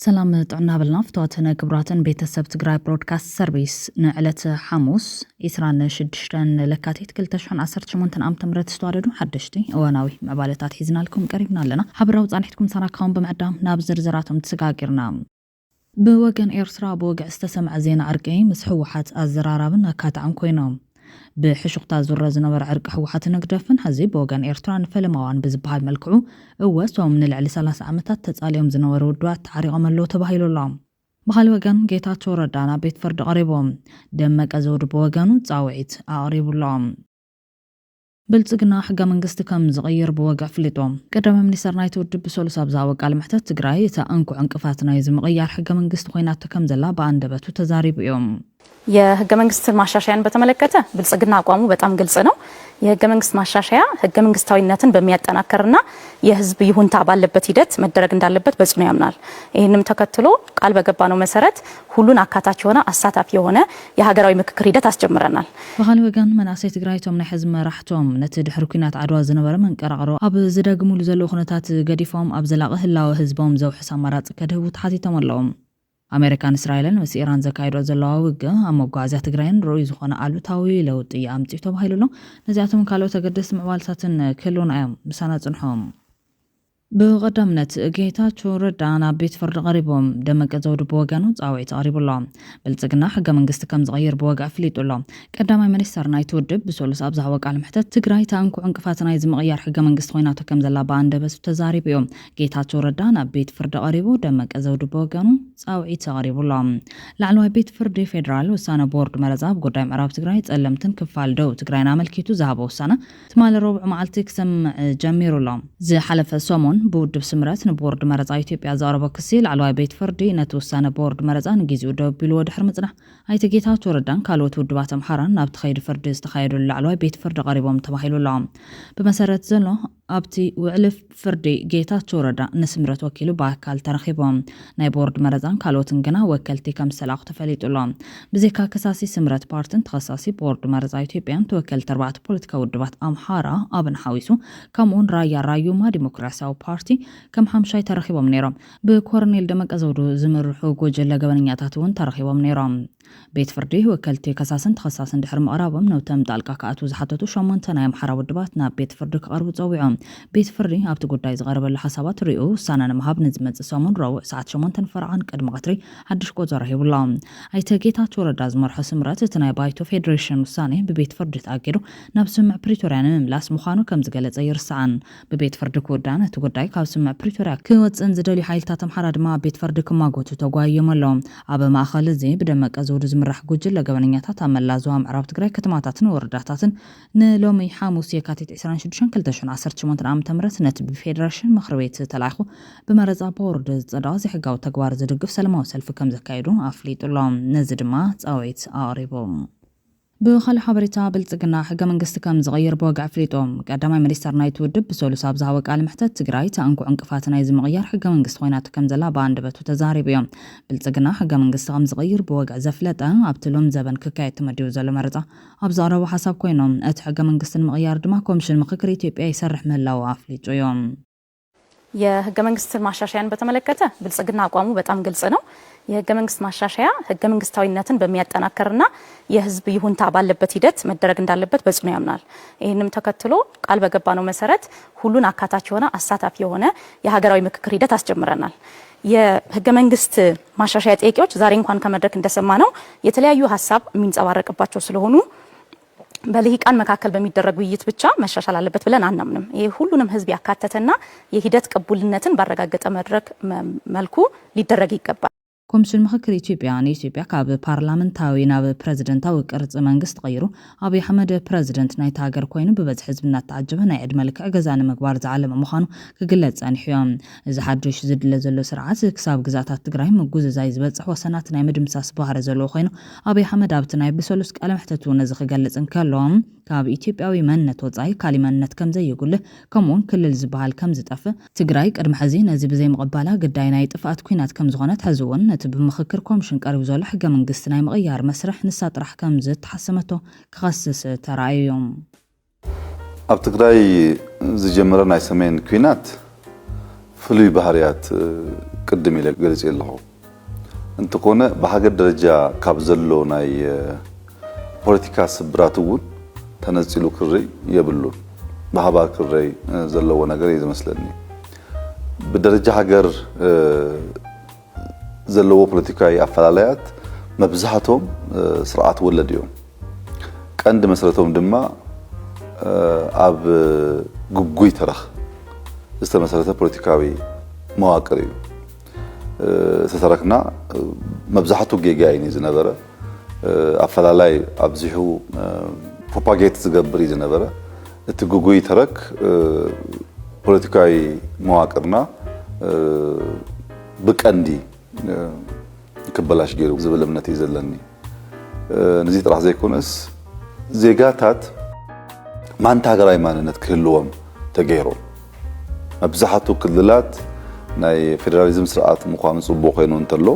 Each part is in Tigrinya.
ሰላም ጥዕና በልና ፍትዋትን ክቡራትን ቤተሰብ ትግራይ ብሮድካስት ሰርቪስ። ንዕለት ሓሙስ ዕስራን ሽዱሽተን ለካቲት ክልተ ሽሕን ዓሰርተ ሸሞንተን ዓመተ ምህረት ዝተዋደዱ ሓደሽቲ እዋናዊ ምዕባለታት ሒዝናልኩም ቀሪብና ኣለና። ሓበራዊ ጻንሒትኩም ሰናካውን ብምዕዳም ናብ ዝርዝራቶም ተሰጋጊርና። ብወገን ኤርትራ ብወግዒ ዝተሰምዐ ዜና ዕርቂ ምስ ህወሓት ኣዘራራብን ኣካታዕን ኮይኖም። ብሕሹኽታ ዙረ ዝነበረ ዕርቂ ህወሓትን ህግደፍን ሕዚ ብወገን ኤርትራ ንፈለማዋን ብዝበሃል መልክዑ እወ እሶም ንልዕሊ ሰላሳ ዓመታት ተጻሊኦም ዝነበሩ ውድባት ተዓሪቖም ኣለዉ ተባሂሉ ኣሎ። ብኻልእ ወገን ጌታቸው ረዳ ናብ ቤት ፍርዲ ቀሪቡ። ደመቀ ዘውዱ ብወገኑ ጻውዒት ኣቕሪቡ ኣሎ። ብልጽግና ሕገ መንግስቲ ከም ዝቕይር ብወግዒ ኣፍሊጡ። ቀዳማይ ሚኒስተር ናይቲ ውድብ ብሰሉስ ኣብ ዝሃቦ ቃለ መሕተት ትግራይ እታ እንኮ ዕንቅፋት ናይዚ ምቕያር ሕገ መንግስቲ ኮይናቶ ከም ዘላ ብኣንደበቱ ተዛሪቡ እዩ። የህገ መንግስት ማሻሻያን በተመለከተ ብልጽግና አቋሙ በጣም ግልጽ ነው። የህገ መንግስት ማሻሻያ ህገ መንግስታዊነትን በሚያጠናክርና የህዝብ ይሁንታ ባለበት ሂደት መደረግ እንዳለበት በጽኑ ያምናል። ይህንም ተከትሎ ቃል በገባነው መሰረት ሁሉን አካታች የሆነ አሳታፊ የሆነ የሀገራዊ ምክክር ሂደት አስጀምረናል። ብኻልእ ወገን መናእሰይ ትግራይ እቶም ናይ ሕዚ መራሕቶም ነቲ ድሕሪ ኲናት ዓድዋ ዝነበረ መንቀራቕሮ ኣብ ዝደግሙሉ ዘለዉ ኩነታት ገዲፎም ኣብ ዘላቒ ህላወ ህዝቦም ዘውሕስ ኣማራፂ ከድህቡ ተሓቲቶም ኣለዉ። ኣሜሪካን እስራኤልን ምስ ኢራን ዘካይዶ ዘለዋ ውግእ ኣብ መጓዓዝያ ትግራይን ርኡይ ዝኾነ ኣሉታዊ ለውጢ ኣምፅኡ ተባሂሉ ኣሎ። ነዚኣቶም ካልኦት ኣገደስቲ ምዕባልታትን ክህልውና እዮም። ምሳና ፅንሖም። ብቐዳምነት ጌታቸው ረዳ ናብ ቤት ፍርዲ ቀሪቦም። ደመቀ ዘውዱ ብወገኑ ጻውዒት ኣቕሪቡ ኣሎ። ብልጽግና ሕገ መንግስቲ ከም ዝቐይር ብወግዒ ኣፍሊጡ ኣሎ። ቀዳማይ ሚኒስተር ናይቲ ውድብ ብሰሉስ ኣብ ዝሃቦ ቃለ መሕተት ትግራይ እታ እንኮ ዕንቅፋት ናይዚ ምቕያር ሕገ መንግስቲ ኮይናቶ ከም ዘላ ብኣንደበቱ ተዛሪቡ እዩ። ጌታቸው ረዳ ናብ ቤት ፍርዲ ቀሪቡ፣ ደመቀ ዘውዱ ብወገኑ ጻውዒት ኣቕሪቡ ኣሎ። ላዕለዋይ ቤት ፍርዲ ፌደራል ውሳነ ቦርድ መረጻ ኣብ ጉዳይ ምዕራብ ትግራይ፣ ጸለምትን ክፋል ደቡብ ትግራይን ኣመልኪቱ ዝሃቦ ውሳነ ትማሊ ረቡዕ መዓልቲ ክሰምዕ ጀሚሩ ኣሎ። ዝሓለፈ ሰሙን ብውድብ ስምረት ንቦርድ መረጻ ኢትዮጵያ ዘቕረቦ ክሲ ላዕለዋይ ቤት ፍርዲ ነቲ ውሳነ ቦርድ መረጻ ንጊዜኡ ደው ኣቢልዎ ድሕሪ ምጽናሕ ኣይተ ጌታቸው ረዳን ካልኦት ውድባት ኣምሓራን ናብቲ ከይዲ ፍርዲ ዝተኻየደሉ ላዕለዋይ ቤት ፍርዲ ቀሪቦም ተባሂሉ ኣሎ። ብመሰረት ዘሎ ኣብቲ ውዕሊ ፍርዲ ጌታቸው ረዳ ንስምረት ወኪሉ ብኣካል ተረኺቦም። ናይ ቦርድ መረጻን ካልኦትን ግና ወከልቲ ከም ዝተላእኩ ተፈሊጡ ኣሎ። ብዘይካ ከሳሲ ስምረት ፓርትን ተኸሳሲ ቦርድ መረጻ ኢትዮጵያን ተወከልቲ ኣርባዕተ ፖለቲካዊ ውድባት ኣምሓራ ኣብን ሓዊሱ ከምኡውን ራያ ራዩማ ዲሞክራሲያዊ ፓርቲ ከም ሓምሻይ ተረኺቦም ነይሮም። ብኮረኔል ደመቀ ዘውዱ ዝምርሑ ጉጅለ ገበነኛታት እውን ተረኺቦም ነይሮም። ቤት ፍርዲ ወከልቲ ከሳስን ተኸሳስን ድሕሪ ምቕራቦም ነብቶም ጣልቃ ክኣትዉ ዝሓተቱ ሸሞንተ ናይ ኣምሓራ ውድባት ናብ ቤት ፍርዲ ክቐርቡ ጸዊዖም። ቤት ፍርዲ ኣብቲ ጉዳይ ዝቐረበሉ ሓሳባት ርእዩ ውሳነ ንምሃብ ንዝመጽእ ሰሙን ረቡዕ ሰዓት ሸሞንተን ፈረቓን ቅድሚ ቀትሪ ሓድሽ ቆጸሮ ሂቡ ኣሎ። ኣይተ ጌታቸው ረዳ ዝመርሖ ስምረት እቲ ናይ ባይቶ ፌዴሬሽን ውሳኔ ብቤት ፍርዲ ተኣጊዱ ናብ ስምምዕ ፕሪቶርያ ንምምላስ ምዃኑ ከም ዝገለጸ ኣይርሳዕን። ብቤት ፍርዲ ክውዳእን እቲ ጉዳይ ካብ ስምምዕ ፕሪቶርያ ክወጽእን ዝደልዩ ሓይልታት ኣምሓራ ድማ ኣብ ቤት ፍርዲ ክማጎቱ ተጓይዮም ኣለዉ። ኣብ ማእኸል እዚ ብደመቀ ዘውዱ ዝምራሕ ጉጅለ ገበነኛታት ኣብ መላእ ዞባ ምዕራብ ትግራይ ከተማታትን ወረዳታትን ንሎሚ ሓሙስ የካቲት ዕስራን ሽዱሽተን ክልተ ሽሕን ዓሰርተ ሸሞንተ ዓመተ ምህረት ነቲ ብፌዴሬሽን ምኽሪ ቤት ተላኢኹ ብመረጻ ቦርድ ዝጸደቐ ዘይሕጋዊ ተግባር ዝድግፍ ሰላማዊ ሰልፊ ከም ዘካየዱ ኣፍሊጡ ኣሎ። ነዚ ድማ ጻውዒት ኣቕሪቡ። ብኻልእ ሓበሬታ ብልጽግና ሕገ መንግስቲ ከም ዝቕይር ብወግዒ ኣፍሊጡ። ቀዳማይ ሚኒስተር ናይቲ ውድብ ብሰሉስ ኣብ ዝሃቦ ቃለ መሕተት ትግራይ እታ እንኮ ዕንቅፋት ናይዚ ምቕያር ሕገ መንግስቲ ኮይናቶ ከም ዘላ ብኣንደበቱ ተዛሪቡ እዩ። ብልጽግና ሕገ መንግስቲ ከም ዝቕይር ብወግዒ ዘፍለጠ ኣብቲ ሎም ዘበን ክካየድ ተመዲቡ ዘሎ መረጻ ኣብ ዘቕረቦ ሓሳብ ኮይኖም እቲ ሕገ መንግስቲ ንምቕያር ድማ ኮሚሽን ምኽክር ኢትዮጵያ ይሰርሕ ምህላዉ ኣፍሊጡ እዩ። የህገ መንግስት ማሻሻያን በተመለከተ ብልጽግና አቋሙ በጣም ግልጽ ነው። የህገ መንግስት ማሻሻያ ህገ መንግስታዊነትን በሚያጠናክርና የህዝብ ይሁንታ ባለበት ሂደት መደረግ እንዳለበት በጽኑ ያምናል። ይህንም ተከትሎ ቃል በገባነው መሰረት ሁሉን አካታች የሆነ አሳታፊ የሆነ የሀገራዊ ምክክር ሂደት አስጀምረናል። የህገ መንግስት ማሻሻያ ጥያቄዎች ዛሬ እንኳን ከመድረክ እንደሰማነው የተለያዩ ሀሳብ የሚንጸባረቅባቸው ስለሆኑ በልሂቃን መካከል በሚደረግ ውይይት ብቻ መሻሻል አለበት ብለን አናምንም። ይህ ሁሉንም ህዝብ ያካተተና የሂደት ቅቡልነትን ባረጋገጠ መድረክ መ- መልኩ ሊደረግ ይገባል። ኮሚሽን ምኽክር ኢትዮጵያ ንኢትዮጵያ ካብ ፓርላመንታዊ ናብ ፕረዚደንታዊ ቅርጺ መንግስቲ ቀይሩ ኣብይ ኣሕመድ ፕረዚደንት ናይታ ሃገር ኮይኑ ብበዝሒ ህዝቢ እናተዓጀበ ናይ ዕድመ ልክዕ ገዛ ንምግባር ዝዓለመ ምዃኑ ክግለጽ ጸኒሑ እዩ። እዚ ሓዱሽ ዝድለ ዘሎ ስርዓት ክሳብ ግዝኣታት ትግራይ ምጉዝዛይ ዝበጽሕ ወሰናት ናይ ምድምሳስ ባህሪ ዘለዎ ኮይኑ ኣብይ ኣሕመድ ኣብቲ ናይ ብሰሉስ ቃለ መሕተቱ ነዚ ክገልጽ እንከሎ ካብ ኢትዮጵያዊ መንነት ወጻኢ ካሊእ መንነት ከም ዘየጉልህ ከምኡውን ክልል ዝበሃል ከም ዝጠፍእ ትግራይ ቅድሚ ሕዚ ነዚ ብዘይምቕባላ ግዳይ ናይ ጥፍኣት ኲናት ከም ዝኾነት ሕዚ እውን ነቲ ብምኽክር ኮሚሽን ቀሪቡ ዘሎ ሕገ መንግስቲ ናይ ምቕያር መስርሕ ንሳ ጥራሕ ከም ዝተሓሰመቶ ክኸስስ ተራእዩ እዩ። ኣብ ትግራይ ዝጀመረ ናይ ሰሜን ኲናት ፍሉይ ባህርያት ቅድም ኢለ ገሊጸ ኣለኹ። እንተኾነ ብሃገር ደረጃ ካብ ዘሎ ናይ ፖለቲካ ስብራት እውን ተነጺሉ ክርእ የብሉን። ብሃባር ክረይ ዘለዎ ነገር እዩ ዝመስለኒ። ብደረጃ ሃገር ዘለዎ ፖለቲካዊ ኣፈላላያት መብዛሕቶም ስርዓት ወለድ እዮም። ቀንዲ መሰረቶም ድማ ኣብ ግጉይ ተረኽ ዝተመሰረተ ፖለቲካዊ መዋቅር እዩ። ዝተረኽና መብዛሕቱ ጌጋ እዩ ዝነበረ። ኣፈላላይ ኣብዚሑ ፕሮፓጌት ዝገብር እዩ ዝነበረ። እቲ ግጉይ ተረክ ፖለቲካዊ መዋቅርና ብቀንዲ ክበላሽ ገይሩ ዝብል እምነት እዩ ዘለኒ። ነዚ ጥራሕ ዘይኮነስ ዜጋታት ማንታ ሃገራዊ ማንነት ክህልዎም ተገይሮም። መብዛሕቱ ክልላት ናይ ፌደራሊዝም ስርዓት ምዃኑ ጽቡቕ ኮይኑ እንተሎ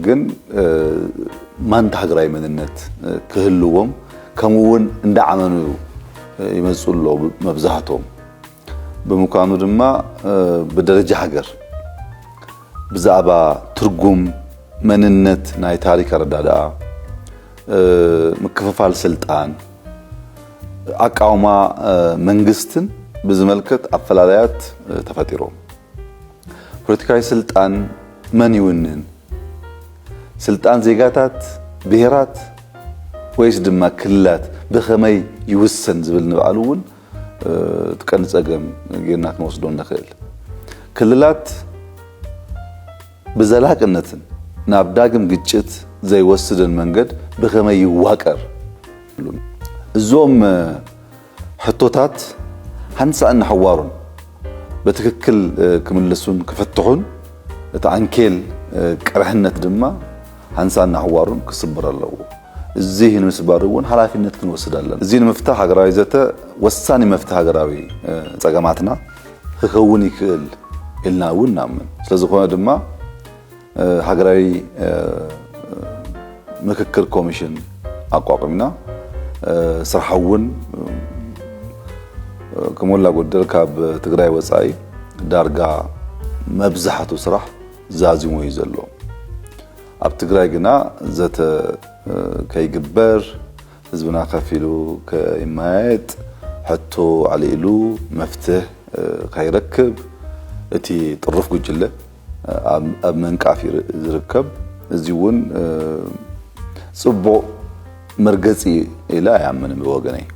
ግን ማንታ ሃገራዊ መንነት ክህልዎም ከምኡ እውን እንዳዓመኑ ይመጹ ኣለዉ መብዛሕቶም። ብምዃኑ ድማ ብደረጃ ሃገር ብዛዕባ ትርጉም መንነት ናይ ታሪክ ኣረዳድኣ ምክፍፋል ስልጣን ኣቃውማ መንግስትን ብዝመልከት ኣፈላላያት ተፈጢሮም። ፖለቲካዊ ስልጣን መን ይውንን? ስልጣን ዜጋታት፣ ብሄራት ወይስ ድማ ክልላት ብኸመይ ይውሰን ዝብል ንባዕሉ እውን እቲ ቀንዲ ጸገም ጌርና ክንወስዶ ንኽእል። ክልላት ብዘላቅነትን ናብ ዳግም ግጭት ዘይወስድን መንገድ ብኸመይ ይዋቀር? እዞም ሕቶታት ሓንሳእን ንሓዋሩን ብትክክል ክምልሱን ክፍትሑን እቲ ዓንኬል ቅርሕነት ድማ ሓንሳእን ንሓዋሩን ክስበር ኣለዎ። እዚ ንምስባር እውን ሓላፊነት ክንወስድ ኣለና። እዚ ንምፍታሕ ሃገራዊ ዘተ ወሳኒ መፍትሒ ሃገራዊ ጸገማትና ክኸውን ይኽእል ኢልና እውን ንኣምን። ስለዝኾነ ድማ ሃገራዊ ምክክር ኮሚሽን ኣቋቁምና ስራሕ እውን ከሞላ ጎደል ካብ ትግራይ ወፃኢ ዳርጋ መብዛሕቱ ስራሕ ዛዚሙ እዩ ዘሎ። ኣብ ትግራይ ግና ዘተ ከይግበር፣ ህዝብና ከፊሉ ከይመያየጥ፣ ሕቶ ኣልዒሉ መፍትሕ ከይረክብ እቲ ጥሩፍ ጉጅለ ኣብ መንቃፍ ዝርከብ። እዚ እውን ፅቡቕ መርገፂ ኢለ ኣይኣምንን ብወገነይ።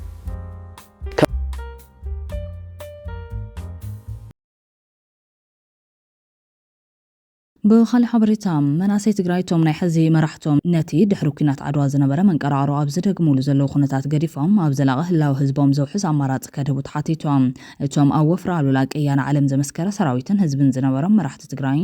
ብኻልእ ሓበሬታ፣ መናእሰይ ትግራይ እቶም ናይ ሕዚ መራሕቶም ነቲ ድሕሪ ኲናት ዓድዋ ዝነበረ መንቀራቕሮ ኣብ ዝደግምሉ ዘለዉ ኩነታት ገዲፎም ኣብ ዘላቒ ህላወ ህዝቦም ዘውሕስ ኣማራፂ ከድህቡ ተሓቲቶም። እቶም ኣብ ወፍሪ ኣሉላ ቅያ ንዓለም ዘመስከረ ሰራዊትን ህዝብን ዝነበሮም መራሕቲ ትግራይ፣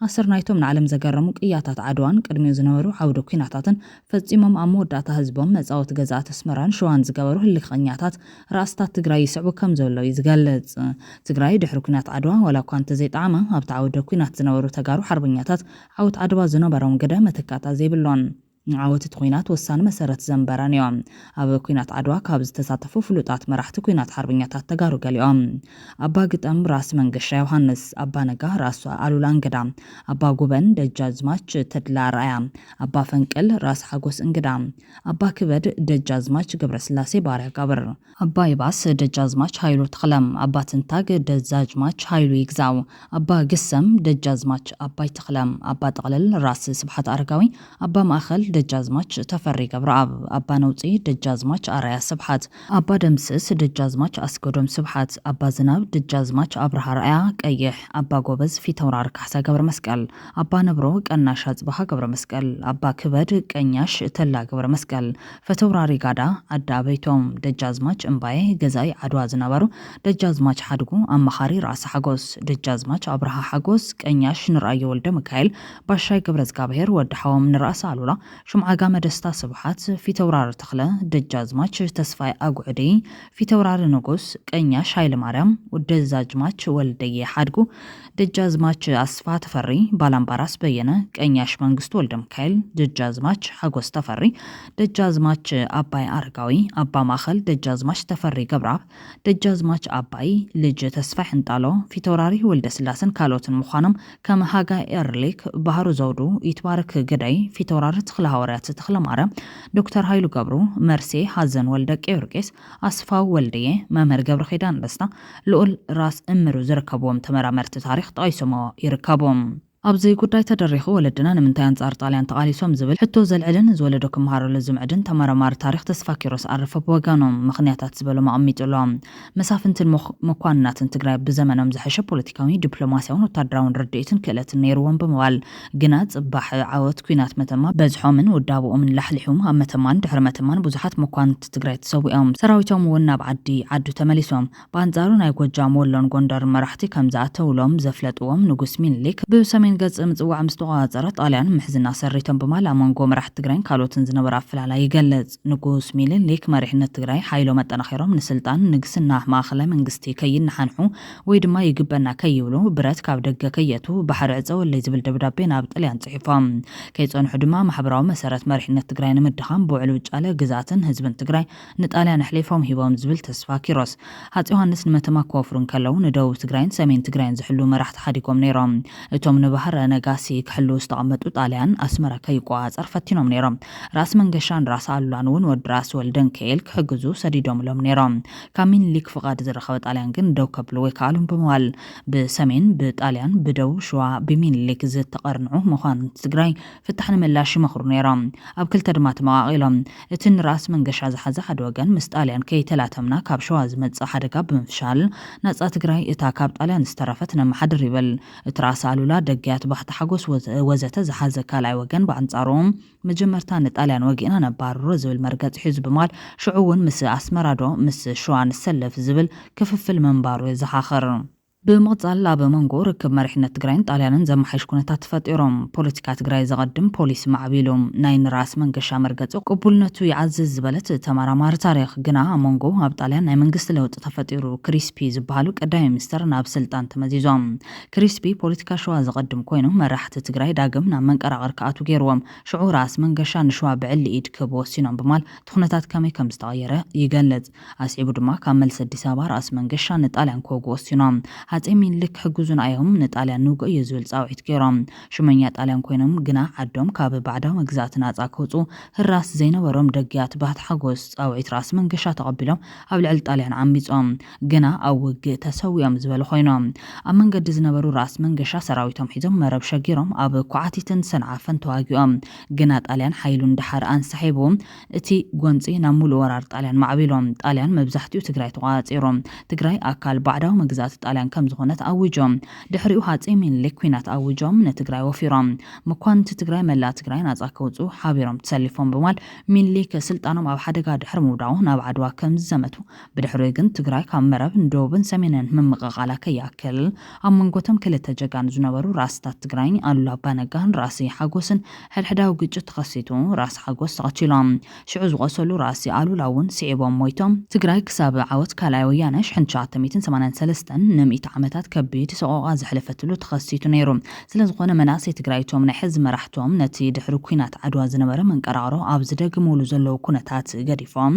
ኣሰር ናይቶም ንዓለም ዘገረሙ ቅያታት ዓድዋን ቅድሚኡ ዝነበሩ ዓውደ ኲናታትን ፈጺሞም ኣብ መወዳእታ ህዝቦም መጻወቲ ገዛእቲ ኣስመራን ሸዋን ዝገበሩ ህልኸኛታት ራእስታት ትግራይ ይስዕቡ ከም ዘለዉ እዩ ዝገልጽ። ትግራይ ድሕሪ ኲናት ዓድዋ ዋላ እኳ እንተዘይጠዓማ ኣብቲ ዓውደ ኲናት ዝነበሩ ተጋሩ ሓርበኛታት ዓወት ዓድዋ ዝነበሮም ግደ መተካእታ ዘይብሉን ንዓወት እቲ ኲናት ወሳኒ መሰረት ዘንበረን እዮም። ኣብ ኲናት ዓድዋ ካብ ዝተሳተፉ ፍሉጣት መራሕቲ ኲናት ሓርበኛታት ተጋሩ ገሊኦም ኣባ ግጠም ራስ መንገሻ ዮሃንስ፣ ኣባ ነጋ ራስ ኣሉላ እንግዳ፣ ኣባ ጉበን ደጃዝማች ተድላ ኣርኣያ፣ ኣባ ፈንቅል ራስ ሓጎስ እንግዳ፣ ኣባ ክበድ ደጃዝማች ገብረስላሴ ባርያ ጋብር፣ ኣባ ይባስ ደጃዝማች ሃይሉ ተኽለ፣ ኣባ ትንታግ ደጃዝማች ሃይሉ ይግዛው፣ ኣባ ግሰም ደጃዝማች ኣባይ ተኽለ፣ ኣባ ጠቕለል ራስ ስብሓት ኣረጋዊ፣ ኣባ ማእኸል ደጃዝማች ተፈሪ ገብረኣብ፣ ኣባ ነውፂ ደጃዝማች ኣርኣያ ስብሓት፣ ኣባ ደምስስ ደጃዝማች ኣስገዶም ስብሓት፣ ኣባ ዝናብ ደጃዝማች ኣብርሃ ኣርኣያ ቀይሕ፣ ኣባ ጎበዝ ፊተውራሪ ካሕሳ ገብረመስቀል፣ ኣባ ነብሮ ቀናሽ ኣፅበሃ ገብረመስቀል፣ ኣባ ክበድ ቀኛሽ ተላ ገብረመስቀል፣ ፈተውራሪ ጋዳ ዓዲ ኣበይቶም፣ ደጃዝማች እምባየ ገዛኢ ዓድዋ ዝነበሩ ደጃዝማች ሓድጉ ኣማኻሪ ራእሲ ሓጎስ፣ ደጃዝማች ኣብርሃ ሓጎስ ቀኛሽ ንርኣዮ ወልደሚካኤል ባሻይ ገብረዝጋብሄር ወዲ ሓዎም ንራእሲ ኣሉላ ሹምዓጋመ ደስታ ስብሓት፣ ፊተውራሪ ተኽለ፣ ደጃዝማች ተስፋይ ኣጉዕዲ፣ ፊተውራሪ ንጉስ፣ ቀኛሽ ሃይለማርያም፣ ደጃዝማች ወልደየ ሓድጉ፣ ደጃዝማች ኣስፋ ተፈሪ፣ ባላምባራስ በየነ፣ ቀኛሽ መንግስቱ ወልደሚካኤል፣ ደጃዝማች ሓጎስ ተፈሪ፣ ደጃዝማች ኣባይ ኣረጋዊ፣ ኣባ ማእኸል፣ ደጃዝማች ተፈሪ ገብረኣብ፣ ደጃዝማች ኣባይ ልጅ ተስፋይ ሕንጣሎ፣ ፊተውራሪ ወልደስላሰን ካልኦትን ምዃኖም ከም ሃጋይ ኤርሊክ፣ ባህሩ ዘውዱ፣ ይትባረክ ግደይ፣ ፊተውራሪ ተኽለ ሃዋርያት ተኽለ ማርያም፣ ዶክተር ሃይሉ ገብሩ፣ መርሴ ሃዘን ወልደ ቂዮርጊስ፣ ኣስፋው ወልድየ፣ መምህር ገብረ ኪዳን ደስታ፣ ልኡል ራስ እምሩ ዝርከብዎም ተመራመርቲ ታሪኽ ጠቒሶሞ ይርከቡ። ኣብዚ ጉዳይ ተደሪኹ ወለድና ንምንታይ ኣንጻር ጣልያን ተቓሊሶም ዝብል ሕቶ ዘልዕልን ዝወለዶ ክመሃረሉ ዝምዕድን ተመራማሪ ታሪኽ ተስፋ ኪሮስ ኣረፈ ብወገኖም ምኽንያታት ዝበሎም ኣቐሚጡ ኣሎ። መሳፍንትን መኽ- መኳንናትን ትግራይ ብዘመኖም ዝሐሸ ፖለቲካዊ፣ ዲፕሎማሲያውን ወታደራውን ርድኢትን ክእለትን ነይርዎም ብምባል ግና ጽባሕ ዓወት ኲናት መተማ በዝሖምን ውዳብኦምን ላሕሊሑ ኣብ መተማን ድሕሪ መተማን ብዙሓት መኳንንቲ ትግራይ ተሰዊኦም ሰራዊቶም እውን ናብ ዓዲ ዓዱ ተመሊሶም። ብኣንጻሩ ናይ ጎጃም፣ ወሎን ጎንደርን መራሕቲ ከም ዝኣተውሎም ዘፍለጥዎም ንጉስ ሚኒሊክ፣ ብሰሜን ገጽ ምጽዋዕ ምስ ተቖጻጸረ ጣልያን ምሕዝና ሰሪቶም ብማል ኣብ መንጎ መራሕቲ ትግራይን ካልኦትን ዝነበረ ኣፈላላይ ይገልጽ። ንጉስ ሚኒሊክ መሪሕነት ትግራይ ሓይሎም ኣጠናኺሮም ንስልጣን ንግስና ማእኸላይ መንግስቲ ከይነሓንሑ ወይ ድማ ይግበና ከይብሉ ብረት ካብ ደገ ከየቱ ባሕሪ ዕጸወለይ ዝብል ደብዳቤ ናብ ጣልያን ጽሒፎም። ከይጸንሑ ድማ ማሕበራዊ መሰረት መሪሕነት ትግራይ ንምድኻም ብውዕል ውጫለ ግዝኣትን ህዝብን ትግራይ ንጣልያን ኣሕሊፎም ሂቦም ዝብል ተስፋ ኪሮስ። ሃጽ ዮሃንስ ንመተማ ክወፍሩ እንከለዉ ንደቡብ ትግራይን ሰሜን ትግራይን ዝሕሉ መራሕቲ ሓዲጎም ነይሮም። እቶም ንባህረ ነጋሲ ክሕልዉ ዝተቐመጡ ጣልያን ኣስመራ ከይቆጻጸር ፈቲኖም ነይሮም። ራስ መንገሻን ራስ ኣሉላን እውን ወዲ ራስ ወልደንከኤል ክሕግዙ ሰዲዶምሎም ነይሮም። ካብ ሚኒሊክ ፍቓድ ዝረኸበ ጣልያን ግን ደው ከብልዎ ኣይከኣሉን ብምባል ብሰሜን ብጣልያን ብደቡብ ሸዋ ብሚኒሊክ ዝተቐርንዑ መኳንንቲ ትግራይ ፍታሕ ንምላሽ ይመኽሩ ነይሮም። ኣብ ክልተ ድማ ተመቓቒሎም። እቲ ንራስ መንገሻ ዝሓዘ ሓደ ወገን ምስ ጣልያን ከይተላተምና ካብ ሸዋ ዝመጽእ ሓደጋ ብምፍሻል ናጻ ትግራይ እታ ካብ ጣልያን ዝተረፈት ነመሓድር ይብል። እቲ ራስ ኣሉላ ደግያት ባሕቲ ሓጎስ ወዘ- ወዘተ ዝሓዘ ካልኣይ ወገን ብኣንጻሩ መጀመርታ ንጣልያን ወጊእና ነባርሮ ዝብል መርገጺ ሒዙ ብምባል ሽዑ እውን ምስ ኣስመራ ዶ ምስ ሸዋ ንሰለፍ ዝብል ክፍፍል ምንባሩ የዘኻኽር። ብምቕጻል ኣብ መንጎ ርክብ መሪሕነት ትግራይን ጣልያንን ዘመሓይሽ ኩነታት ተፈጢሮም። ፖለቲካ ትግራይ ዘቐድም ፖሊሲ ማዕቢሉ። ናይ ንራስ መንገሻ መርገጺ ቅቡልነቱ ይዓዝዝ ዝበለት ተመራማሪ ታሪኽ ግና ኣብ መንጎ ኣብ ጣልያን ናይ መንግስቲ ለውጢ ተፈጢሩ ክሪስፒ ዝበሃሉ ቀዳማይ ሚኒስተር ናብ ስልጣን ተመዚዞም። ክሪስፒ ፖለቲካ ሸዋ ዘቐድም ኮይኑ መራሕቲ ትግራይ ዳግም ናብ መንቀራቐር ክኣትዉ ገይርዎም። ሽዑ ራስ መንገሻ ንሸዋ ብዕሊ ኢድ ክህቡ ወሲኖም ብማል እቲ ኩነታት ከመይ ከም ዝተቐየረ ይገልጽ። ኣስዒቡ ድማ ካብ መልሲ ኣዲስ ኣበባ ራስ መንገሻ ንጣልያን ክወግኡ ወሲኖም። ሃፀይ ሚኒሊክ ክሕግዙና እዮም፣ ንጣልያን ንውግኦ እዩ ዝብል ፃውዒት ገይሮም። ሽመኛ ጣልያን ኮይኖም ግና ዓዶም ካብ ባዕዳዊ መግዛእቲ ናፃ ክውፁ ህራስ ዘይነበሮም ደግያት ባህቲ ሓጎስ ፃውዒት ራስ መንገሻ ተቐቢሎም ኣብ ልዕሊ ጣልያን ዓሚፆም። ግና ኣብ ውግእ ተሰዊኦም ዝበሉ ኮይኖም። ኣብ መንገዲ ዝነበሩ ራስ መንገሻ ሰራዊቶም ሒዞም መረብ ሸጊሮም ኣብ ኳዓቲትን ሰንዓፈን ተዋጊኦም። ግና ጣልያን ሓይሉ እንዳሓረ ኣንሳሒቡ እቲ ጎንፂ ናብ ሙሉእ ወራር ጣልያን ማዕቢሎም። ጣልያን መብዛሕትኡ ትግራይ ተቋፂሮም። ትግራይ ኣካል ባዕዳዊ መግዛእቲ ጣልያን ከም ዝኾነት ኣዊጆም። ድሕሪኡ ሃፀይ ሚኒሊክ ኲናት ኣዊጆም ንትግራይ ወፊሮም። መኳንንቲ ትግራይ መላእ ትግራይ ናፃ ከውፅኡ ሓቢሮም ተሰሊፎም ብማል ሚኒሊክ ስልጣኖም ኣብ ሓደጋ ድሕሪ ምውዳቑ ናብ ዓድዋ ከም ዝዘመቱ ብድሕሪኡ ግን ትግራይ ካብ መረብ ንደቡብን ሰሜንን ምምቕቓላ ከይኣክል ኣብ መንጎቶም ክልተ ጀጋኑ ዝነበሩ ራስታት ትግራይ ኣሉላ ኣባነጋን ራሲ ሓጎስን ሕድሕዳዊ ግጭት ተኸሲቱ ራስ ሓጎስ ተቐቲሎም። ሽዑ ዝቆሰሉ ራሲ ኣሉላ እውን ስዒቦም ሞይቶም። ትግራይ ክሳብ ዓወት ካልኣይ ወያነ ሽሕን ትሽዓተ ሚእትን ሰማንያን ሰለስተን ንሚእቲ ዓመታት ከቢድ ሰቆቓ ዘሕለፈትሉ ተኸሲቱ ነይሩ። ስለዝኾነ መናእሰይ ትግራይ እቶም ናይ ሕዚ መራሕቶም ነቲ ድሕሪ ኲናት ዓድዋ ዝነበረ መንቀራቕሮ ኣብ ዝደግምሉ ዘለዉ ኩነታት ገዲፎም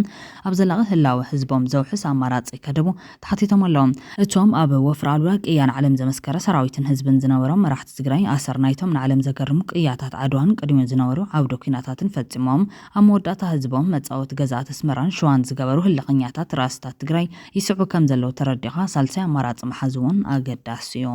ኣብ ዘላቒ ህላወ ህዝቦም ዘውሕስ ኣማራፂ ከደቡ ተሓቲቶም ኣለዉ። እቶም ኣብ ወፍሪ ኣሉላ ቅያ ንዓለም ዘመስከረ ሰራዊትን ህዝብን ዝነበሮም መራሕቲ ትግራይ ኣሰር ናይቶም ንዓለም ዘገርሙ ቅያታት ዓድዋን ቅድሚኡ ዝነበሩ ዓውደ ኲናታትን ፈፂሞም ኣብ መወዳእታ ህዝቦም መፃወቲ ገዛእቲ ኣስመራን ሸዋን ዝገበሩ ህልኸኛታት ራስታት ትግራይ ይስዕቡ ከም ዘለዉ ተረዲኻ ሳልሳይ ኣማራፂ ምሓዝ እውን ኣገዳሲ እዩ።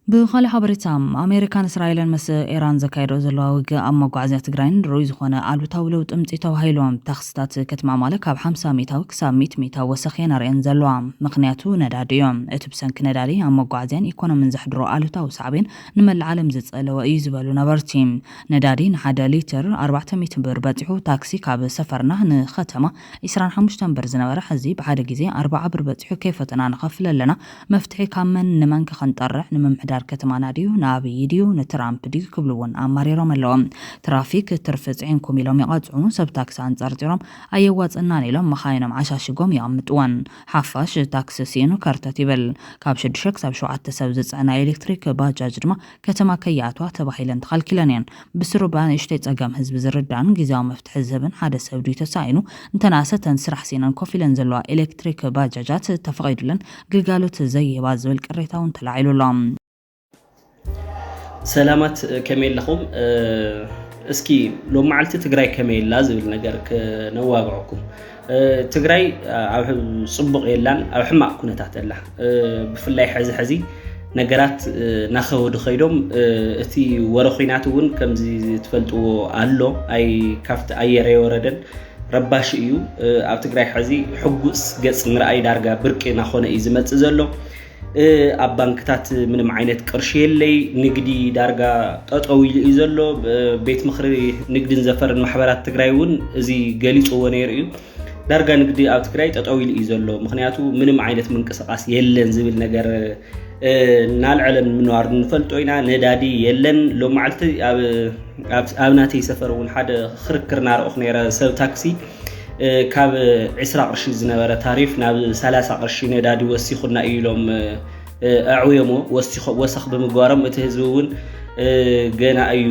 ብኻልእ ሓበሬታ፣ ኣሜሪካን እስራኤልን ምስ ኢራን ዘካየደኦ ዘለዋ ውግእ ኣብ መጓዓዝያ ትግራይን ርኡይ ዝኾነ ኣሉታዊ ለውጢ ምጽኢ ተባሂሉ። ታክስታት ከተማ ማለ ካብ ሓምሳ ሚእታዊ ክሳብ ሚእቲ ሚእታዊ ወሰኽ እየን ኣርእየን ዘለዋ። ምኽንያቱ ነዳዲ እዩ። እቲ ብሰንኪ ነዳዲ ኣብ መጓዓዝያን ኢኮኖሚን ዘሕድሮ ኣሉታዊ ሳዕቤን ንመላእ ዓለም ዝጸለወ እዩ ዝበሉ ነበርቲ። ነዳዲ ንሓደ ሊትር ኣርባዕተ ሚእቲ ብር በጺሑ፣ ታክሲ ካብ ሰፈርና ንኸተማ ዒስራን ሓሙሽተን ብር ዝነበረ ሕዚ ብሓደ ግዜ ኣርብዓ ብር በጺሑ ከይፈተና ንኸፍል ኣለና። መፍትሒ ካብ መን ንመን ከ ክንጠርዕ ንምምሕዳር ምምሕዳር ከተማና ድዩ፣ ንኣበይ ድዩ፣ ንትራምፕ ድዩ ክብሉ እውን ኣማሪሮም ኣለዉ። ትራፊክ ትርፊ ጽዒንኩም ኢሎም ይቐጽዑ፣ ሰብ ታክሲ ኣንጸርጺሮም ኣየዋጽእናን ኢሎም መኻይኖም ዓሻሽጎም የቐምጥወን። ሓፋሽ ታክሲ ስኢኑ ከርተት ይብል። ካብ ሽዱሽተ ክሳብ ሸውዓተ ሰብ ዝጽዕና ኤሌክትሪክ ባጃጅ ድማ ከተማ ከይኣትዋ ተባሂለን ተኸልኪለን እየን። ብስሩ ብንእሽተይ ጸገም ህዝቢ ዝርዳእን ግዜያዊ መፍትሒ ዝህብን ሓደ ሰብ ድዩ ተሳኢኑ እንተነኣሰ እተን ስራሕ ስኢነን ኮፍ ኢለን ዘለዋ ኤሌክትሪክ ባጃጃት ተፈቒዱለን ግልጋሎት ዘይህባ ዝብል ቅሬታ እውን ተላዒሉ ኣሎ። ሰላማት ከመይ ኣለኹም? እስኪ ሎም መዓልቲ ትግራይ ከመይ ኣላ ዝብል ነገር ክነዋግዐኩም። ትግራይ ኣብ ጽቡቕ የላን፣ ኣብ ሕማቕ ኩነታት ኣላ። ብፍላይ ሕዚ ሕዚ ነገራት ናኸወዱ ከይዶም፣ እቲ ወረ ኹናት እውን ከምዚ ትፈልጥዎ ኣሎ። ኣይ ካብቲ ኣየር የወረደን ረባሽ እዩ። ኣብ ትግራይ ሕዚ ሕጉስ ገጽ ምርኣይ ዳርጋ ብርቂ ናኾነ እዩ ዝመጽእ ዘሎ። ኣብ ባንክታት ምንም ዓይነት ቅርሺ የለይ። ንግዲ ዳርጋ ጠጠው ኢሉ እዩ ዘሎ። ቤት ምኽሪ ንግድን ዘፈርን ማሕበራት ትግራይ እውን እዚ ገሊፅዎ ነይሩ እዩ። ዳርጋ ንግዲ ኣብ ትግራይ ጠጠው ኢሉ እዩ ዘሎ። ምክንያቱ ምንም ዓይነት ምንቅስቃስ የለን ዝብል ነገር እናልዐለን ምንዋር ንፈልጦ ኢና። ነዳዲ የለን። ሎም መዓልቲ ኣብ ናተይ ሰፈር እውን ሓደ ክርክር እናረእኹ ነይረ። ሰብ ታክሲ ካብ ዕስራ ቅርሺ ዝነበረ ታሪፍ ናብ ሰላሳ ቅርሺ ነዳዲ ወሲኹና እዩ ኢሎም ኣዕውዮሞ። ወሰኽ ብምግባሮም እቲ ህዝቢ እውን ገና እዩ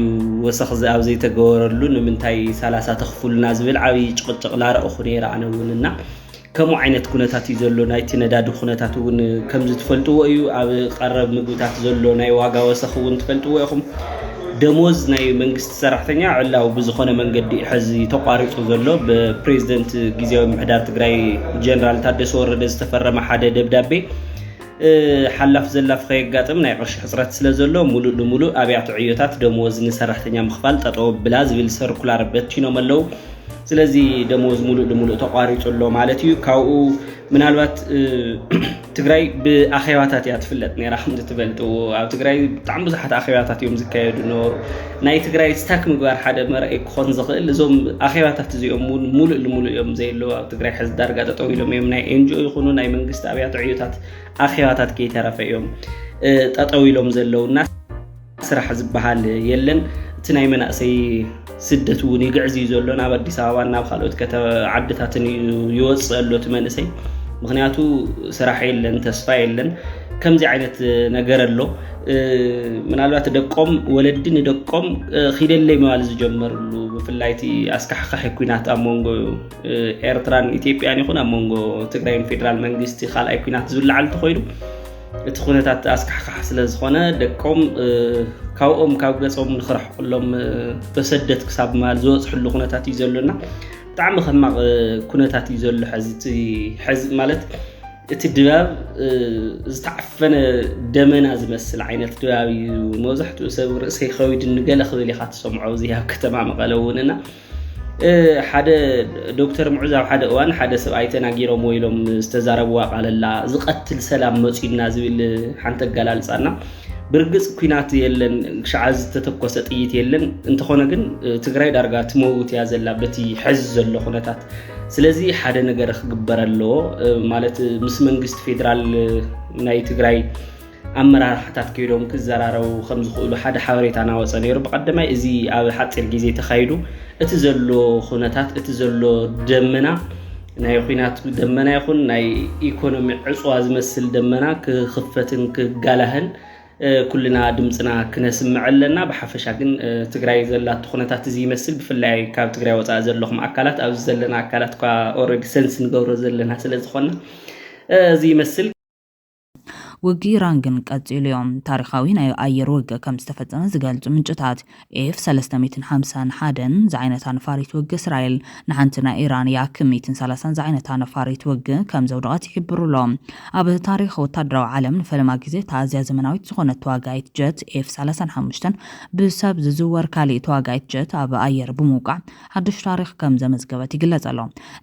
ወሰኽ ኣብ ዘይተገበረሉ ንምንታይ ሰላሳ ተኽፉልና ዝብል ዓብዪ ጭቕጭቕ ላረእኹ ነይረ። ኣነ እውን እና ከምኡ ዓይነት ኩነታት እዩ ዘሎ። ናይቲ ነዳዲ ኩነታት እውን ከምዚ ትፈልጥዎ እዩ። ኣብ ቀረብ ምግብታት ዘሎ ናይ ዋጋ ወሰኽ እውን ትፈልጥዎ ኢኹም። ደሞዝ ናይ መንግስቲ ሰራሕተኛ ዕላዊ ብዝኾነ መንገዲ እዩ ሕዚ ተቋሪፁ ዘሎ። ብፕሬዚደንት ግዜያዊ ምምሕዳር ትግራይ ጀነራል ታደሰ ወረደ ዝተፈረመ ሓደ ደብዳቤ ሓላፍ ዘላፍ ከየጋጥም ናይ ቅርሺ ሕፅረት ስለ ዘሎ ሙሉእ ንሙሉእ ኣብያተ ዕዮታት ደሞዝ ንሰራሕተኛ ምኽፋል ጠጠው ኣብላ ዝብል ሰርኩላር በቲኖም ኣለዉ። ስለዚ ደሞዝ ሙሉእ ንሙሉእ ተቋሪፁ ኣሎ ማለት እዩ። ካብኡ ምናልባት ትግራይ ብኣኼባታት እያ ትፍለጥ ነይራ። ከምዚ ትፈልጥዎ ኣብ ትግራይ ብጣዕሚ ብዙሓት ኣኼባታት እዮም ዝካየዱ ነበሩ። ናይ ትግራይ ስታክ ምግባር ሓደ መርኣይ ክኾን ዝኽእል እዞም ኣኼባታት እዚኦም እውን ሙሉእ ንሙሉእ እዮም ዘየለዉ ኣብ ትግራይ ሕዚ ዳርጋ ጠጠው ኢሎም እዮም። ናይ ኤንጂኦ ይኹኑ ናይ መንግስቲ ኣብያተ ዕዮታት ኣኼባታት ከይተረፈ እዮም ጠጠው ኢሎም ዘለውና። ስራሕ ዝበሃል የለን። እቲ ናይ መናእሰይ ስደት እውን ይግዕዝ እዩ ዘሎ። ናብ ኣዲስ ኣበባን ናብ ካልኦት ዓድታትን እዩ ይወፅእ ኣሎ እቲ መንእሰይ። ምክንያቱ ስራሕ የለን፣ ተስፋ የለን። ከምዚ ዓይነት ነገር ኣሎ። ምናልባት ደቆም ወለዲ ንደቆም ኪደለይ ምባል ዝጀመርሉ ብፍላይ እቲ ኣስካሕካሒ ኩናት ኣብ መንጎ ኤርትራን ኢትዮጵያን ይኹን ኣብ መንጎ ትግራይን ፌደራል መንግስቲ ካልኣይ ኩናት ዝብላዓል እንተኮይኑ እቲ ኩነታት ኣስካሕካሕ ስለ ዝኾነ ደቆም ካብኦም ካብ ገጾም ንክርሕቁሎም ተሰደት ክሳብ ምባል ዝበፅሕሉ ኩነታት እዩ ዘሎና። ብጣዕሚ ከማቕ ኩነታት እዩ ዘሎ ሕዚ። ሕዚ ማለት እቲ ድባብ ዝተዓፈነ ደመና ዝመስል ዓይነት ድባብ እዩ። መብዛሕትኡ ሰብ ርእሰይ ከዊድኒ ገለ ክብል ኢኻ ትሰምዖ እዚ ኣብ ከተማ መቐለ እውን እና ሓደ ዶክተር ምዑዝ ኣብ ሓደ እዋን ሓደ ሰብኣይ ተናጊሮም ወይሎም ዝተዛረብዋ ቃል ኣላ፣ ዝቐትል ሰላም መፂኡና ዝብል ሓንቲ ኣገላልፃና። ብርግፅ ኩናት የለን፣ ክሻዓ ዝተተኮሰ ጥይት የለን። እንተኾነ ግን ትግራይ ዳርጋ ትመውት እያ ዘላ በቲ ሕዚ ዘሎ ኩነታት። ስለዚ ሓደ ነገር ክግበር ኣለዎ። ማለት ምስ መንግስቲ ፌደራል ናይ ትግራይ ኣመራርሓታት ከይዶም ክዘራረቡ ከም ዝኽእሉ ሓደ ሓበሬታ ናወፀ ነይሩ። ብቐደማይ እዚ ኣብ ሓፂር ግዜ ተኻይዱ እቲ ዘሎ ኩነታት እቲ ዘሎ ደመና ናይ ኩናት ደመና ይኹን ናይ ኢኮኖሚ ዕፅዋ ዝመስል ደመና ክኽፈትን ክጋላህን ኩልና ድምፅና ክነስምዕ ኣለና። ብሓፈሻ ግን ትግራይ ዘላቶ ኩነታት እዚ ይመስል። ብፍላይ ካብ ትግራይ ወፃኢ ዘለኹም ኣካላት ኣብዚ ዘለና ኣካላት እኳ ኦረዲ ሰንስ ንገብሮ ዘለና ስለ ዝኾነ እዚ ይመስል። ውግእ ኢራን ግን ቀጺሉ እዩ። ታሪኻዊ ናይ ኣየር ውግእ ከም ዝተፈጸመ ዝገልጹ ምንጭታት፣ ኤፍ ሰለስተ ሚእትን ሓምሳን ሓደን ዝዓይነታ ነፋሪት ውግእ እስራኤል ንሓንቲ ናይ ኢራን ያክ ሚእትን ሰላሳን ዝዓይነታ ነፋሪት ውግእ ከም ዘውደቐት ይሕብሩ ኣሎ። ኣብ ታሪኽ ወታደራዊ ዓለም ንፈለማ ግዜ እታ ኣዝያ ዘመናዊት ዝኾነት ተዋጋኢት ጀት ኤፍ ሰላሳን ሓሙሽተን ብሰብ ዝዝወር ካሊእ ተዋጋኢት ጀት ኣብ ኣየር ብምውቃዕ ሓድሽ ታሪኽ ከም ዘመዝገበት ይግለጽ ኣሎ።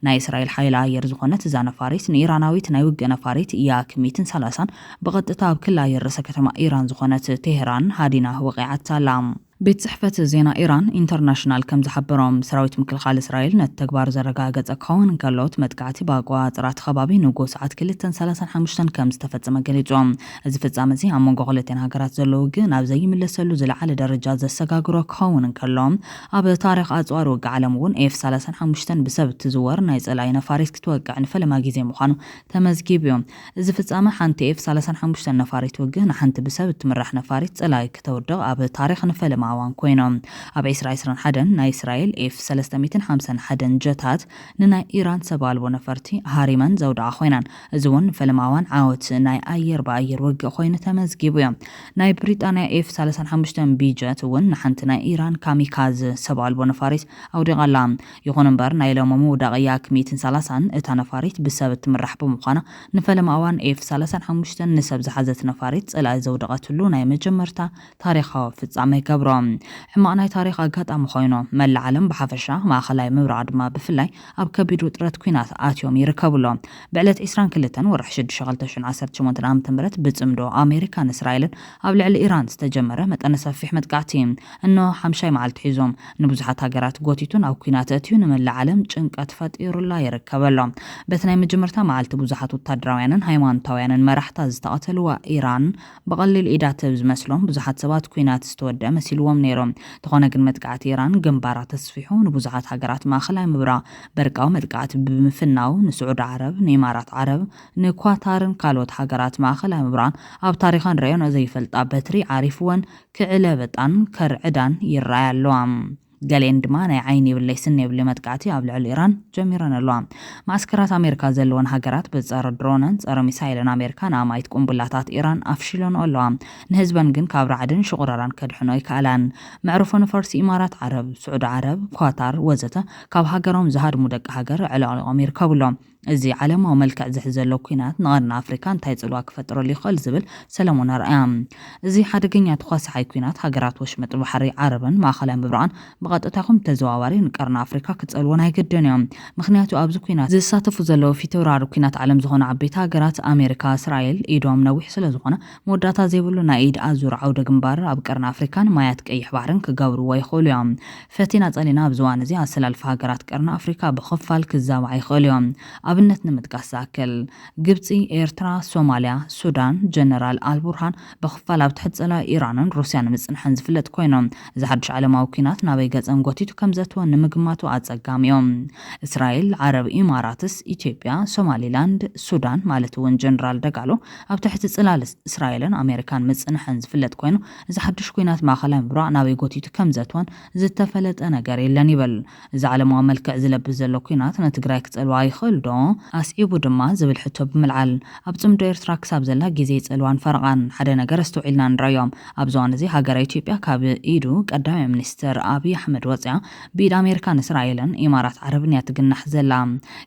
ናይ እስራኤል ሓይሊ ኣየር ዝኾነት እዛ ነፋሪት ንኢራናዊት ናይ ውግእ ነፋሪት ያክ ሚእትን ሰላሳን ብቐጥታ ኣብ ክሊ ኣየር ርእሰ ከተማ ኢራን ዝኾነት ቴህራን ሃዲና ወቒዓታ ኣላ። ቤት ጽሕፈት ዜና ኢራን ኢንተርናሽናል ከም ዝሓበሮም፣ ሰራዊት ምክልኻል እስራኤል ነቲ ተግባር ዘረጋገጸ ክኸውን እንከሎ፣ እቲ መጥቃዕቲ ብኣቆጻጽራ እቲ ከባቢ ንግሆ ሰዓት ክልተን ሰላሳን ሓሙሽተን ከም ዝተፈጸመ ገሊጹ። እዚ ፍጻመ እዚ ኣብ መንጎ ክልቲኣን ሃገራት ዘሎ ውግእ ናብ ዘይምለሰሉ ዝለዓለ ደረጃ ዘሰጋግሮ ክኸውን እንከሎ፣ ኣብ ታሪኽ ኣጽዋር ውግእ ዓለም እውን ኤፍ ሰላሳን ሓሙሽተን ብሰብ እትዝወር ናይ ጸላኢ ነፋሪት ክትወቅዕ ንፈለማ ግዜ ምዃኑ ተመዝጊቡ እዩ። እዚ ፍጻመ ሓንቲ ኤፍ ሰላሳን ሓሙሽተን ነፋሪት ውግእ ንሓንቲ ብሰብ እትምራሕ ነፋሪት ጸላኢ ክተውድቕ ኣብ ታሪኽ ንፈለማ እዋን ኮይኑ። ኣብ ዕስራ ዕስራን ሓደን ናይ እስራኤል ኤፍ ሰለስተ ሚእትን ሓምሳን ሓደን ጀታት ንናይ ኢራን ሰብ ኣልቦ ነፈርቲ ሃሪመን ዘውደቓ ኮይነን። እዚ እውን ንፈለማ እዋን ዓወት ናይ ኣየር ብኣየር ውግእ ኮይኑ ተመዝጊቡ እዩ። ናይ ብሪጣንያ ኤፍ ሰላሳን ሓሙሽተን ቢ ጀት እውን ንሓንቲ ናይ ኢራን ካሚካዝ ሰብ ኣልቦ ነፋሪት ኣውዲቓ ኣላ። ይኹን እምበር፣ ናይ ሎሚ ምውዳቕ ያክ ሚእትን ሰላሳን እታ ነፋሪት ብሰብ እትምራሕ ብምዃና፣ ንፈለማ እዋን ኤፍ ሰላሳን ሓሙሽተን ንሰብ ዝሓዘት ነፋሪት ጸላኢ ዘውደቐትሉ ናይ መጀመርታ ታሪኻዊ ፍጻመ ይገብሮ። ሕማቕ ናይ ታሪኽ ኣጋጣሚ ኮይኑ፣ መላእ ዓለም ብሓፈሻ፣ ማእኸላይ ምብራቕ ድማ ብፍላይ ኣብ ከቢድ ውጥረት ኲናት ኣትዮም ይርከቡ ኣሎ። ብዕለት ዕስራን ክልተን ወርሒ ሽዱሽተ ክልተ ሽሕን ዓሰርተ ሸሞንተን ዓመተ ምህረት ብጽምዶ ኣሜሪካን እስራኤልን ኣብ ልዕሊ ኢራን ዝተጀመረ መጠነ ሰፊሕ መጥቃዕቲ፣ እኖ ሓምሻይ መዓልቲ ሒዞም ንብዙሓት ሃገራት ጎቲቱ ናብ ኲናት ኣእትዩ ንመላእ ዓለም ጭንቀት ፈጢሩላ ይርከብ ኣሎ። በቲ ናይ መጀመርታ መዓልቲ ብዙሓት ወታደራውያንን ሃይማኖታውያንን መራሕታ ዝተቐተልዋ ኢራን፣ ብቐሊል ኢዳ ትህብ ዝመስሎም ብዙሓት ሰባት ኲናት ዝተወደአ መሲልዎም ነይሩ። እንተኾነ ግን መጥቃዕቲ ኢራን ግንባራት ኣስፊሑ ንብዙሓት ሃገራት ማእኸላይ ምብራቕ በርቃዊ መጥቃዕቲ ብምፍናው ንስዑዲ ዓረብ፣ ንኢማራት ዓረብ፣ ንኳታርን ካልኦት ሃገራት ማእኸላይ ምብራቕን ኣብ ታሪኸን ርእየንኦ ዘይፈልጣ በትሪ ዓሪፍወን ክዕለብጣን ከርዕዳን ይረኣያ ኣለዋ። ገሊኤን ድማ ናይ ዓይኒ የብለይ ስኒ የብለይ መጥቃዕቲ ኣብ ልዕሊ ኢራን ጀሚረን ኣለዋ። ማዕስከራት ኣሜሪካ ዘለወን ሃገራት ብጸረ ድሮንን ጸረ ሚሳይልን ኣሜሪካ ንኣማኢት ቁምቡላታት ኢራን ኣፍሺለንኦ ኣለዋ። ንህዝበን ግን ካብ ራዕድን ሽቑረራን ከድሕኖ ኣይከኣላን። መዕርፎ ነፈርቲ ኢማራት ዓረብ፣ ስዑዲ ዓረብ፣ ኳታር ወዘተ ካብ ሃገሮም ዝሃድሙ ደቂ ሃገር ኣዕለቕሊቖም ይርከቡ ኣለዉ። እዚ ዓለማዊ መልክዕ ዝሕዝ ዘሎ ኲናት ንቐርኒ ኣፍሪካ እንታይ ጽልዋ ክፈጥረሉ ይኽእል ዝብል ሰለሞን ኣርኣያ፣ እዚ ሓደገኛ ተዃሳሓይ ኲናት ሃገራት ወሽመጥ ባሕሪ ዓረብን ማእኸላይ ምብራቕን ብቐጥታ ይኹን ብተዘዋዋሪ ንቀርኒ ኣፍሪካ ክጸልዎ ናይ ግድን እዩ። ምኽንያቱ ኣብዚ ኲናት ዝሳተፉ ዘለዉ ፊተውራሪ ኲናት ዓለም ዝኾኑ ዓበይቲ ሃገራት ኣሜሪካ፣ እስራኤል ኢዶም ነዊሕ ስለ ዝኾነ፣ መወዳእታ ዘይብሉ ናይ ኢድ ኣዙር ዓውደ ግንባር ኣብ ቀርኒ ኣፍሪካን ማያት ቀይሕ ባሕርን ክገብርዎ ይኽእሉ እዮም። ፈቲና ጸሊና ኣብዚ እዋን እዚ ኣሰላልፋ ሃገራት ቀርኒ ኣፍሪካ ብኽፋል ክዛባዕ ይኽእል እዩ። ኣብነት ንምጥቃስ ዝኣክል፣ ግብጺ፣ ኤርትራ፣ ሶማልያ፣ ሱዳን፣ ጀነራል ኣልቡርሃን ብኽፋል ኣብ ትሕቲ ጸላኢ ኢራንን ሩስያን ምጽንሐን ዝፍለጥ ኮይኖም፣ እዚ ሓድሽ ዓለማዊ ኲናት ናበይ ገጸን ጎቲቱ ከም ዘትወን ንምግማቱ ኣጸጋሚ እዩ። እስራኤል፣ ዓረብ ኢማራትስ፣ ኢትዮጵያ፣ ሶማሊላንድ፣ ሱዳን ማለት እውን ጀነራል ደጋሎ ኣብ ትሕቲ ጽላል እስራኤልን ኣሜሪካን ምጽንሐን ዝፍለጥ ኮይኑ፣ እዚ ሓድሽ ኲናት ማእኸላይ ምብራቕ ናበይ ጎቲቱ ከም ዘትወን ዝተፈለጠ ነገር የለን ይብል። እዚ ዓለማዊ መልክዕ ዝለብስ ዘሎ ኲናት ንትግራይ ክጸልዋ ይኽእል ዶ? ኣስዒቡ ድማ ዝብል ሕቶ ብምልዓል፣ ኣብ ጽምዶ ኤርትራ ክሳብ ዘላ ግዜ ይጸልዋን ፈረቓን ሓደ ነገር ኣስተውዒልና ንረዮም። ኣብዚ እዋን እዚ ሃገረ ኢትዮጵያ ካብ ኢዱ ቀዳማይ ሚኒስትር ኣብይ ኣሕመድ ወፂኣ ብኢድ ኣሜሪካን እስራኤልን ኢማራት ዓረብን እያ ትግናሕ ዘላ።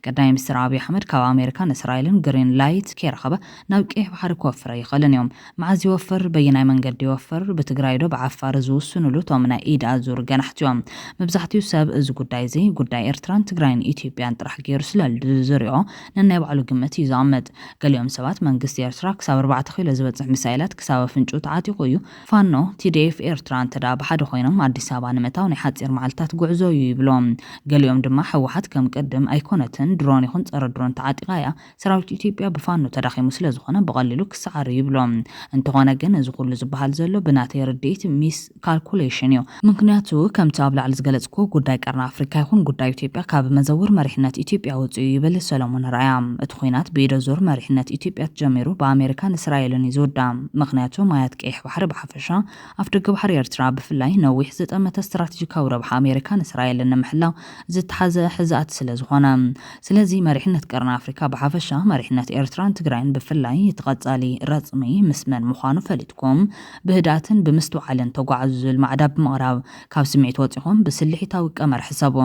ቀዳማይ ሚኒስትር ኣብይ ኣሕመድ ካብ ኣሜሪካን እስራኤልን ግሪን ላይት ከይረኸበ ናብ ቀይሕ ባሕሪ ክወፍር ኣይኽእልን እዮም። መዓዝ ይወፍር? በየናይ መንገዲ ይወፍር? ብትግራይ ዶ ብዓፋር ዝውስንሉ እቶም ናይ ኢድ ኣዙር ገናሕቲ እዮም። መብዛሕትኡ ሰብ እዚ ጉዳይ እዚ ጉዳይ ኤርትራን ትግራይን ኢትዮጵያን ጥራሕ ገይሩ ስለ ዝሪኦ ነናይ ባዕሉ ግምት እዩ ዘቐምጥ። ገሊኦም ሰባት መንግስቲ ኤርትራ ክሳብ ኣርባዕተ ኪሎ ዝበጽሕ ሚሳይላት ክሳብ ኣፍንጭኡ ተዓጢቑ እዩ። ፋኖ፣ ቲ ዲ ኤፍ ኤርትራ እንተ ደኣ ብሓደ ኮይኖም ኣዲስ ኣበባ ንምእታው ናይ ሓጺር መዓልታት ጉዕዞ እዩ ይብሎም። ገሊኦም ድማ ህወሓት ከም ቅድም ኣይኮነትን፣ ድሮን ይኹን ጸረ ድሮን ተዓጢቓ እያ። ሰራዊት ኢትዮጵያ ብፋኖ ተዳኺሙ ስለ ዝኾነ ብቐሊሉ ክሰዓር እዩ ይብሎም። እንተኾነ ግን እዚ ኩሉ ዝበሃል ዘሎ ብናተይ ርድኢት ሚስ ካልኩሌሽን እዩ። ምኽንያቱ ከምቲ ኣብ ላዕሊ ዝገለጽኩ ጉዳይ ቀርኒ ኣፍሪካ ይኹን ጉዳይ ኢትዮጵያ ካብ መዘውር መሪሕነት ኢትዮጵያ ወፂኡ ይብል ሰሎሞን ራያ። እቲ ኹናት ብኢደ ዙር መሪሕነት ኢትዮጵያ ተጀሚሩ ብኣሜሪካን እስራኤልን እዩ ዝውዳእ። ምኽንያቱ ማያት ቀይሕ ባሕሪ ብሓፈሻ ኣፍደገ ባሕሪ ኤርትራ ብፍላይ ነዊሕ ዝጠመተ ስትራቴጂካዊ ረብሓ ኣሜሪካን እስራኤልን ንምሕላው ዝተሓዘ ሕዛእቲ ስለ ዝኾነ። ስለዚ መሪሕነት ቀርኒ ኣፍሪካ ብሓፈሻ መሪሕነት ኤርትራን ትግራይን ብፍላይ እቲ ቀጻሊ ረጽሚ ምስ መን ምዃኑ ፈሊጥኩም ብህድኣትን ብምስትውዓልን ተጓዓዙ ዝብል ማዕዳ ብምቕራብ ካብ ስምዒት ወጺኹም ብስልሒታዊ ቀመር ሕሰቡ።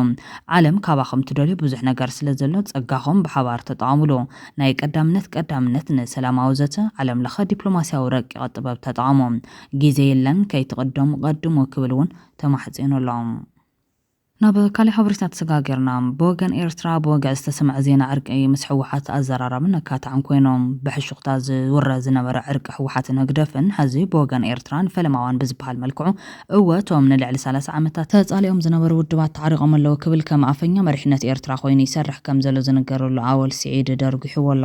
ዓለም ካባኹም ትደልዮ ብዙሕ ነገር ስለ ዘሎ ጸጋኹም ብሓባር ተጠቐምሉ። ናይ ቀዳምነት ቀዳምነት ንሰላማዊ ዘተ ዓለም ለኸ ዲፕሎማስያዊ ረቂቕ ጥበብ ተጠቐሙ። ግዜ የለን ከይትቕደሙ ቀድሙ ክብል እውን ተማሕጺኑ ኣሎ። ናብ ካልእ ሓበሬታ ተሰጋገርና። ብወገን ኤርትራ ብወግዒ ዝተሰምዐ ዜና ዕርቂ ምስ ህወሓት ኣዘራራብን ኣካታዕን ኮይኖም፣ ብሕሹኽታ ዝውረ ዝነበረ ዕርቂ ህወሓትን ህግደፍን ሕዚ ብወገን ኤርትራ ንፈለማ እዋን ብዝበሃል መልክዑ፣ እወ፣ እቶም ንልዕሊ ሰላሳ ዓመታት ተጻሊኦም ዝነበሩ ውድባት ተዓሪቖም ኣለዉ ክብል ከም ኣፈኛ መሪሕነት ኤርትራ ኮይኑ ይሰርሕ ከም ዘሎ ዝንገረሉ ኣወል ስዒድ ደርጒሕዎ ኣሎ።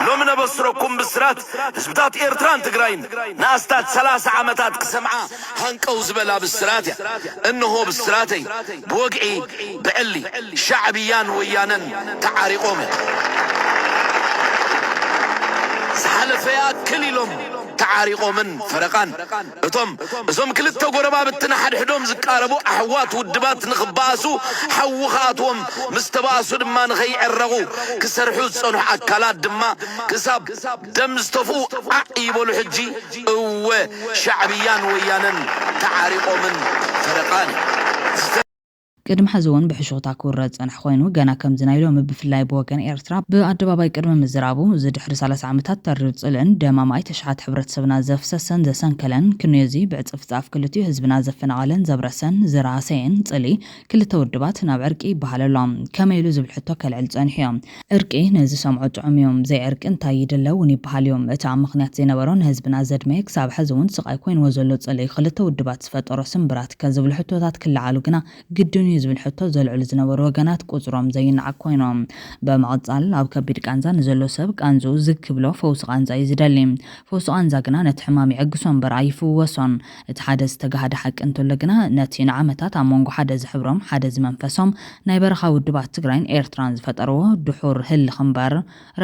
ሎሚ ነበስረኩም ብስራት ህዝብታት ኤርትራን ትግራይን ንኣስታት ሰላሳ ዓመታት ክሰምዓ ሃንቀው ዝበላ ብስራት እያ። እንሆ ብስራተይ ብወግዒ ብዕሊ ሻዕብያን ወያነን ተዓሪቆም እዮም። ዝሓለፈ ይኣክል ኢሎም ተዓሪቆምን ፈረቃን እቶም እዞም ክልተ ጎረባብቲ ንሓድሕዶም ዝቃረቡ ኣሕዋት ውድባት ንኽበኣሱ ሓዊ ክኣትዎም፣ ምስ ተበኣሱ ድማ ንኸይዕረቑ ክሰርሑ ዝጸንሑ ኣካላት ድማ ክሳብ ደም ዝተፍኡ ዓዕ ይበሉ። ሕጂ እወ ሻዕብያን ወያነን ተዓሪቖምን ፈረቓን እዩ። ቅድሚ ሕዚ እውን ብሕሹኽታ ክውረ ዝጸንሐ ኮይኑ፣ ገና ከምዚ ናይ ሎሚ ብፍላይ ብወገን ኤርትራ ብኣደባባይ ቅድሚ ምዝራቡ፣ እዚ ድሕሪ ሰላሳ ዓመታት ተሪር ጽልእን ደም ኣማኢት ኣሽሓት ሕብረተሰብና ዘፍሰሰን ዘሰንከለን ክንዮ እዚ ብዕጽፊ ጻፍ ክልቲኡ ህዝብና ዘፈናቐለን ዘብረሰን ዝራሰየን ጽልኢ ክልተ ውድባት ናብ ዕርቂ ይበሃል ኣሎ። ከመይ ኢሉ ዝብል ሕቶ ከልዕል ጸኒሑ እዩ። ዕርቂ ንዝሰምዖ ጥዑም እዩ፣ ዘይዕርቂ እንታይ ይድለ እውን ይበሃል እዩ። እቲ ኣብ ምኽንያት ዘይነበሮ ንህዝብና ዘድመየ ክሳብ ሕዚ እውን ስቓይ ኮይንዎ ዘሎ ጽልኢ ክልተ ውድባት ዝፈጠሮ ስምብራት ከ ዝብሉ ሕቶታት ክለዓሉ ግና ግድን እዩ ዝብል ሕቶ ዘልዕሉ ዝነበሩ ወገናት ቁጽሮም ዘይነዓቕ ኮይኖም። ብምቕጻል ኣብ ከቢድ ቃንዛ ንዘሎ ሰብ ቃንዝኡ ዝግ ክብሎ ፈውሲ ቃንዛ እዩ ዝደሊ። ፈውሲ ቃንዛ ግና ነቲ ሕማም ይዕግሶ እምበር ኣይፍወሶን። እቲ ሓደ ዝተጋህደ ሓቂ እንተሎ ግና ነቲ ንዓመታት ኣብ መንጎ ሓደ ዝሕብሮም ሓደ ዝመንፈሶም ናይ በረኻ ውድባት ትግራይን ኤርትራን ዝፈጠርዎ ድሑር ህልኽ እምበር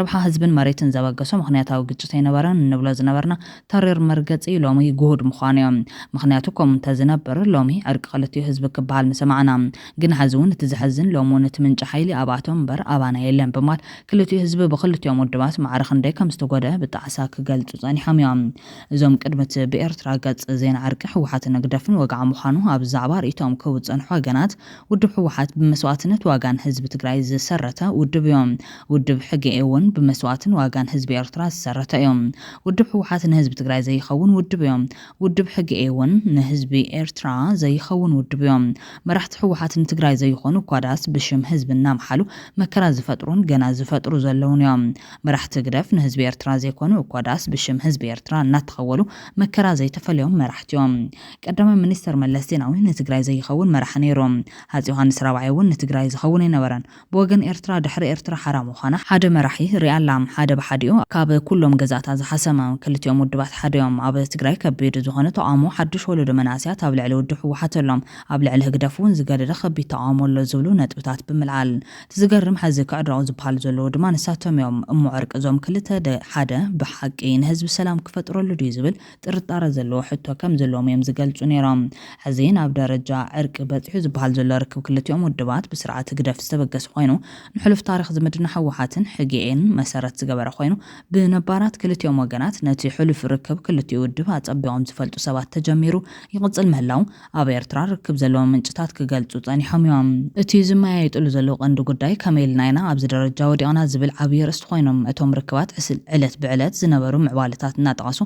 ረብሓ ህዝብን መሬትን ዘበገሶ ምኽንያታዊ ግጭት ኣይነበረን እንብሎ ዝነበርና ተሪር መርገጺ ሎሚ ግሁድ ምዃኑ እዩ። ምኽንያቱ ከምኡ እንተዝነብር ሎሚ ዕርቂ ክልቲኡ ህዝቢ ክበሃል ምሰማዕና። ግን ሕዚ እውን እቲ ዘሕዝን ሎሚ እውን እቲ ምንጪ ሓይሊ ኣብኣቶም እምበር ኣባና የለን ብምባል ክልቲኡ ህዝቢ ብክልቲኦም ውድባት ማዕረ ክንደይ ከምዝተጎድአ ብጣዕሳ ክገልጹ ጸኒሖም እዮም። እዞም ቅድሚ እቲ ብኤርትራ ገጽ ዜና ዕርቂ ህወሓትን ህግደፍን ወግዓ ምዃኑ ኣብ ዛዕባ ርእይቶኦም ክህቡ ዝጸንሑ ወገናት ውድብ ህወሓት ብመስዋእትነት ዋጋን ህዝቢ ትግራይ ዝሰረተ ውድብ እዩ። ውድብ ሕግኤ እውን ብመስዋእትን ዋጋን ህዝቢ ኤርትራ ዝሰረተ እዩ። ውድብ ህወሓት ንህዝቢ ትግራይ ዘይኸውን ውድብ እዩ። ውድብ ሕግኤ እውን ንህዝቢ ኤርትራ ዘይኸውን ውድብ እዩ። መራሕቲ ህወሓት ንትግራይ ዘይኾኑ እኳ ዳስ ብሽም ህዝቢ እናምሓሉ መከራ ዝፈጥሩን ገና ዝፈጥሩ ዘለውን እዮም። መራሕቲ ህግደፍ ንህዝቢ ኤርትራ ዘይኮኑ እኳ ዳስ ብሽም ህዝቢ ኤርትራ እናተኸወሉ መከራ ዘይተፈለዮም መራሕቲ እዮም። ቀዳማይ ሚኒስተር መለስ ዜናዊ ንትግራይ ዘይኸውን መራሒ ነይሩ። ሃጺ ዮሃንስ ራብዓይ እውን ንትግራይ ዝኸውን ኣይነበረን። ብወገን ኤርትራ ድሕሪ ኤርትራ ሓራ ምዃና ሓደ መራሒ ሪኣ ኣላ። ሓደ ብሓዲኡ ካብ ኩሎም ገዛእታ ዝሓሰመ ክልቲኦም ውድባት ሓደ እዮም። ኣብ ትግራይ ከቢድ ዝኾነ ተቓውሞ ሓድሽ ወለዶ መናእሰያት ኣብ ልዕሊ ውድብ ህወሓት ኣሎ። ኣብ ልዕሊ ህግደፍ እውን ዝገደደ ከቢድ ተቓውሞ ኣሎ ዝብሉ ነጥብታት ብምልዓል እቲ ዝገርም ሕዚ ክዕረቑ ዝበሃሉ ዘለዉ ድማ ንሳቶም እዮም። እሞ ዕርቂ እዞም ክልተ ደ ሓደ ብሓቂ ንህዝቢ ሰላም ክፈጥረሉ ድዩ ዝብል ጥርጣረ ዘለዎ ሕቶ ከም ዘለዎም እዮም ዝገልጹ ነይሮም። ሕዚ ናብ ደረጃ ዕርቂ በጺሑ ዝበሃል ዘሎ ርክብ ክልቲኦም ውድባት ብስርዓት ህግደፍ ዝተበገሰ ኮይኑ፣ ንሕሉፍ ታሪኽ ዝምድና ህወሓትን ሕግኤን መሰረት ዝገበረ ኮይኑ፣ ብነባራት ክልቲኦም ወገናት ነቲ ሕሉፍ ርክብ ክልቲኡ ውድብ ኣጸቢቖም ዝፈልጡ ሰባት ተጀሚሩ ይቕጽል ምህላው ኣብ ኤርትራ ርክብ ዘለዎም ምንጭታት ክገልጹ ጸኒሖም እዮም። እቲ ዝመያየጥሉ ዘለዉ ቀንዲ ጉዳይ ከመይ ኢልና ኢና ኣብዚ ደረጃ ወዲቕና ዝብል ዓብዪ ኣርእስቲ ኮይኖም፣ እቶም ርክባት ዕስል ዕለት ብዕለት ዝነበሩ ምዕባለታት እናጠቐሱ፣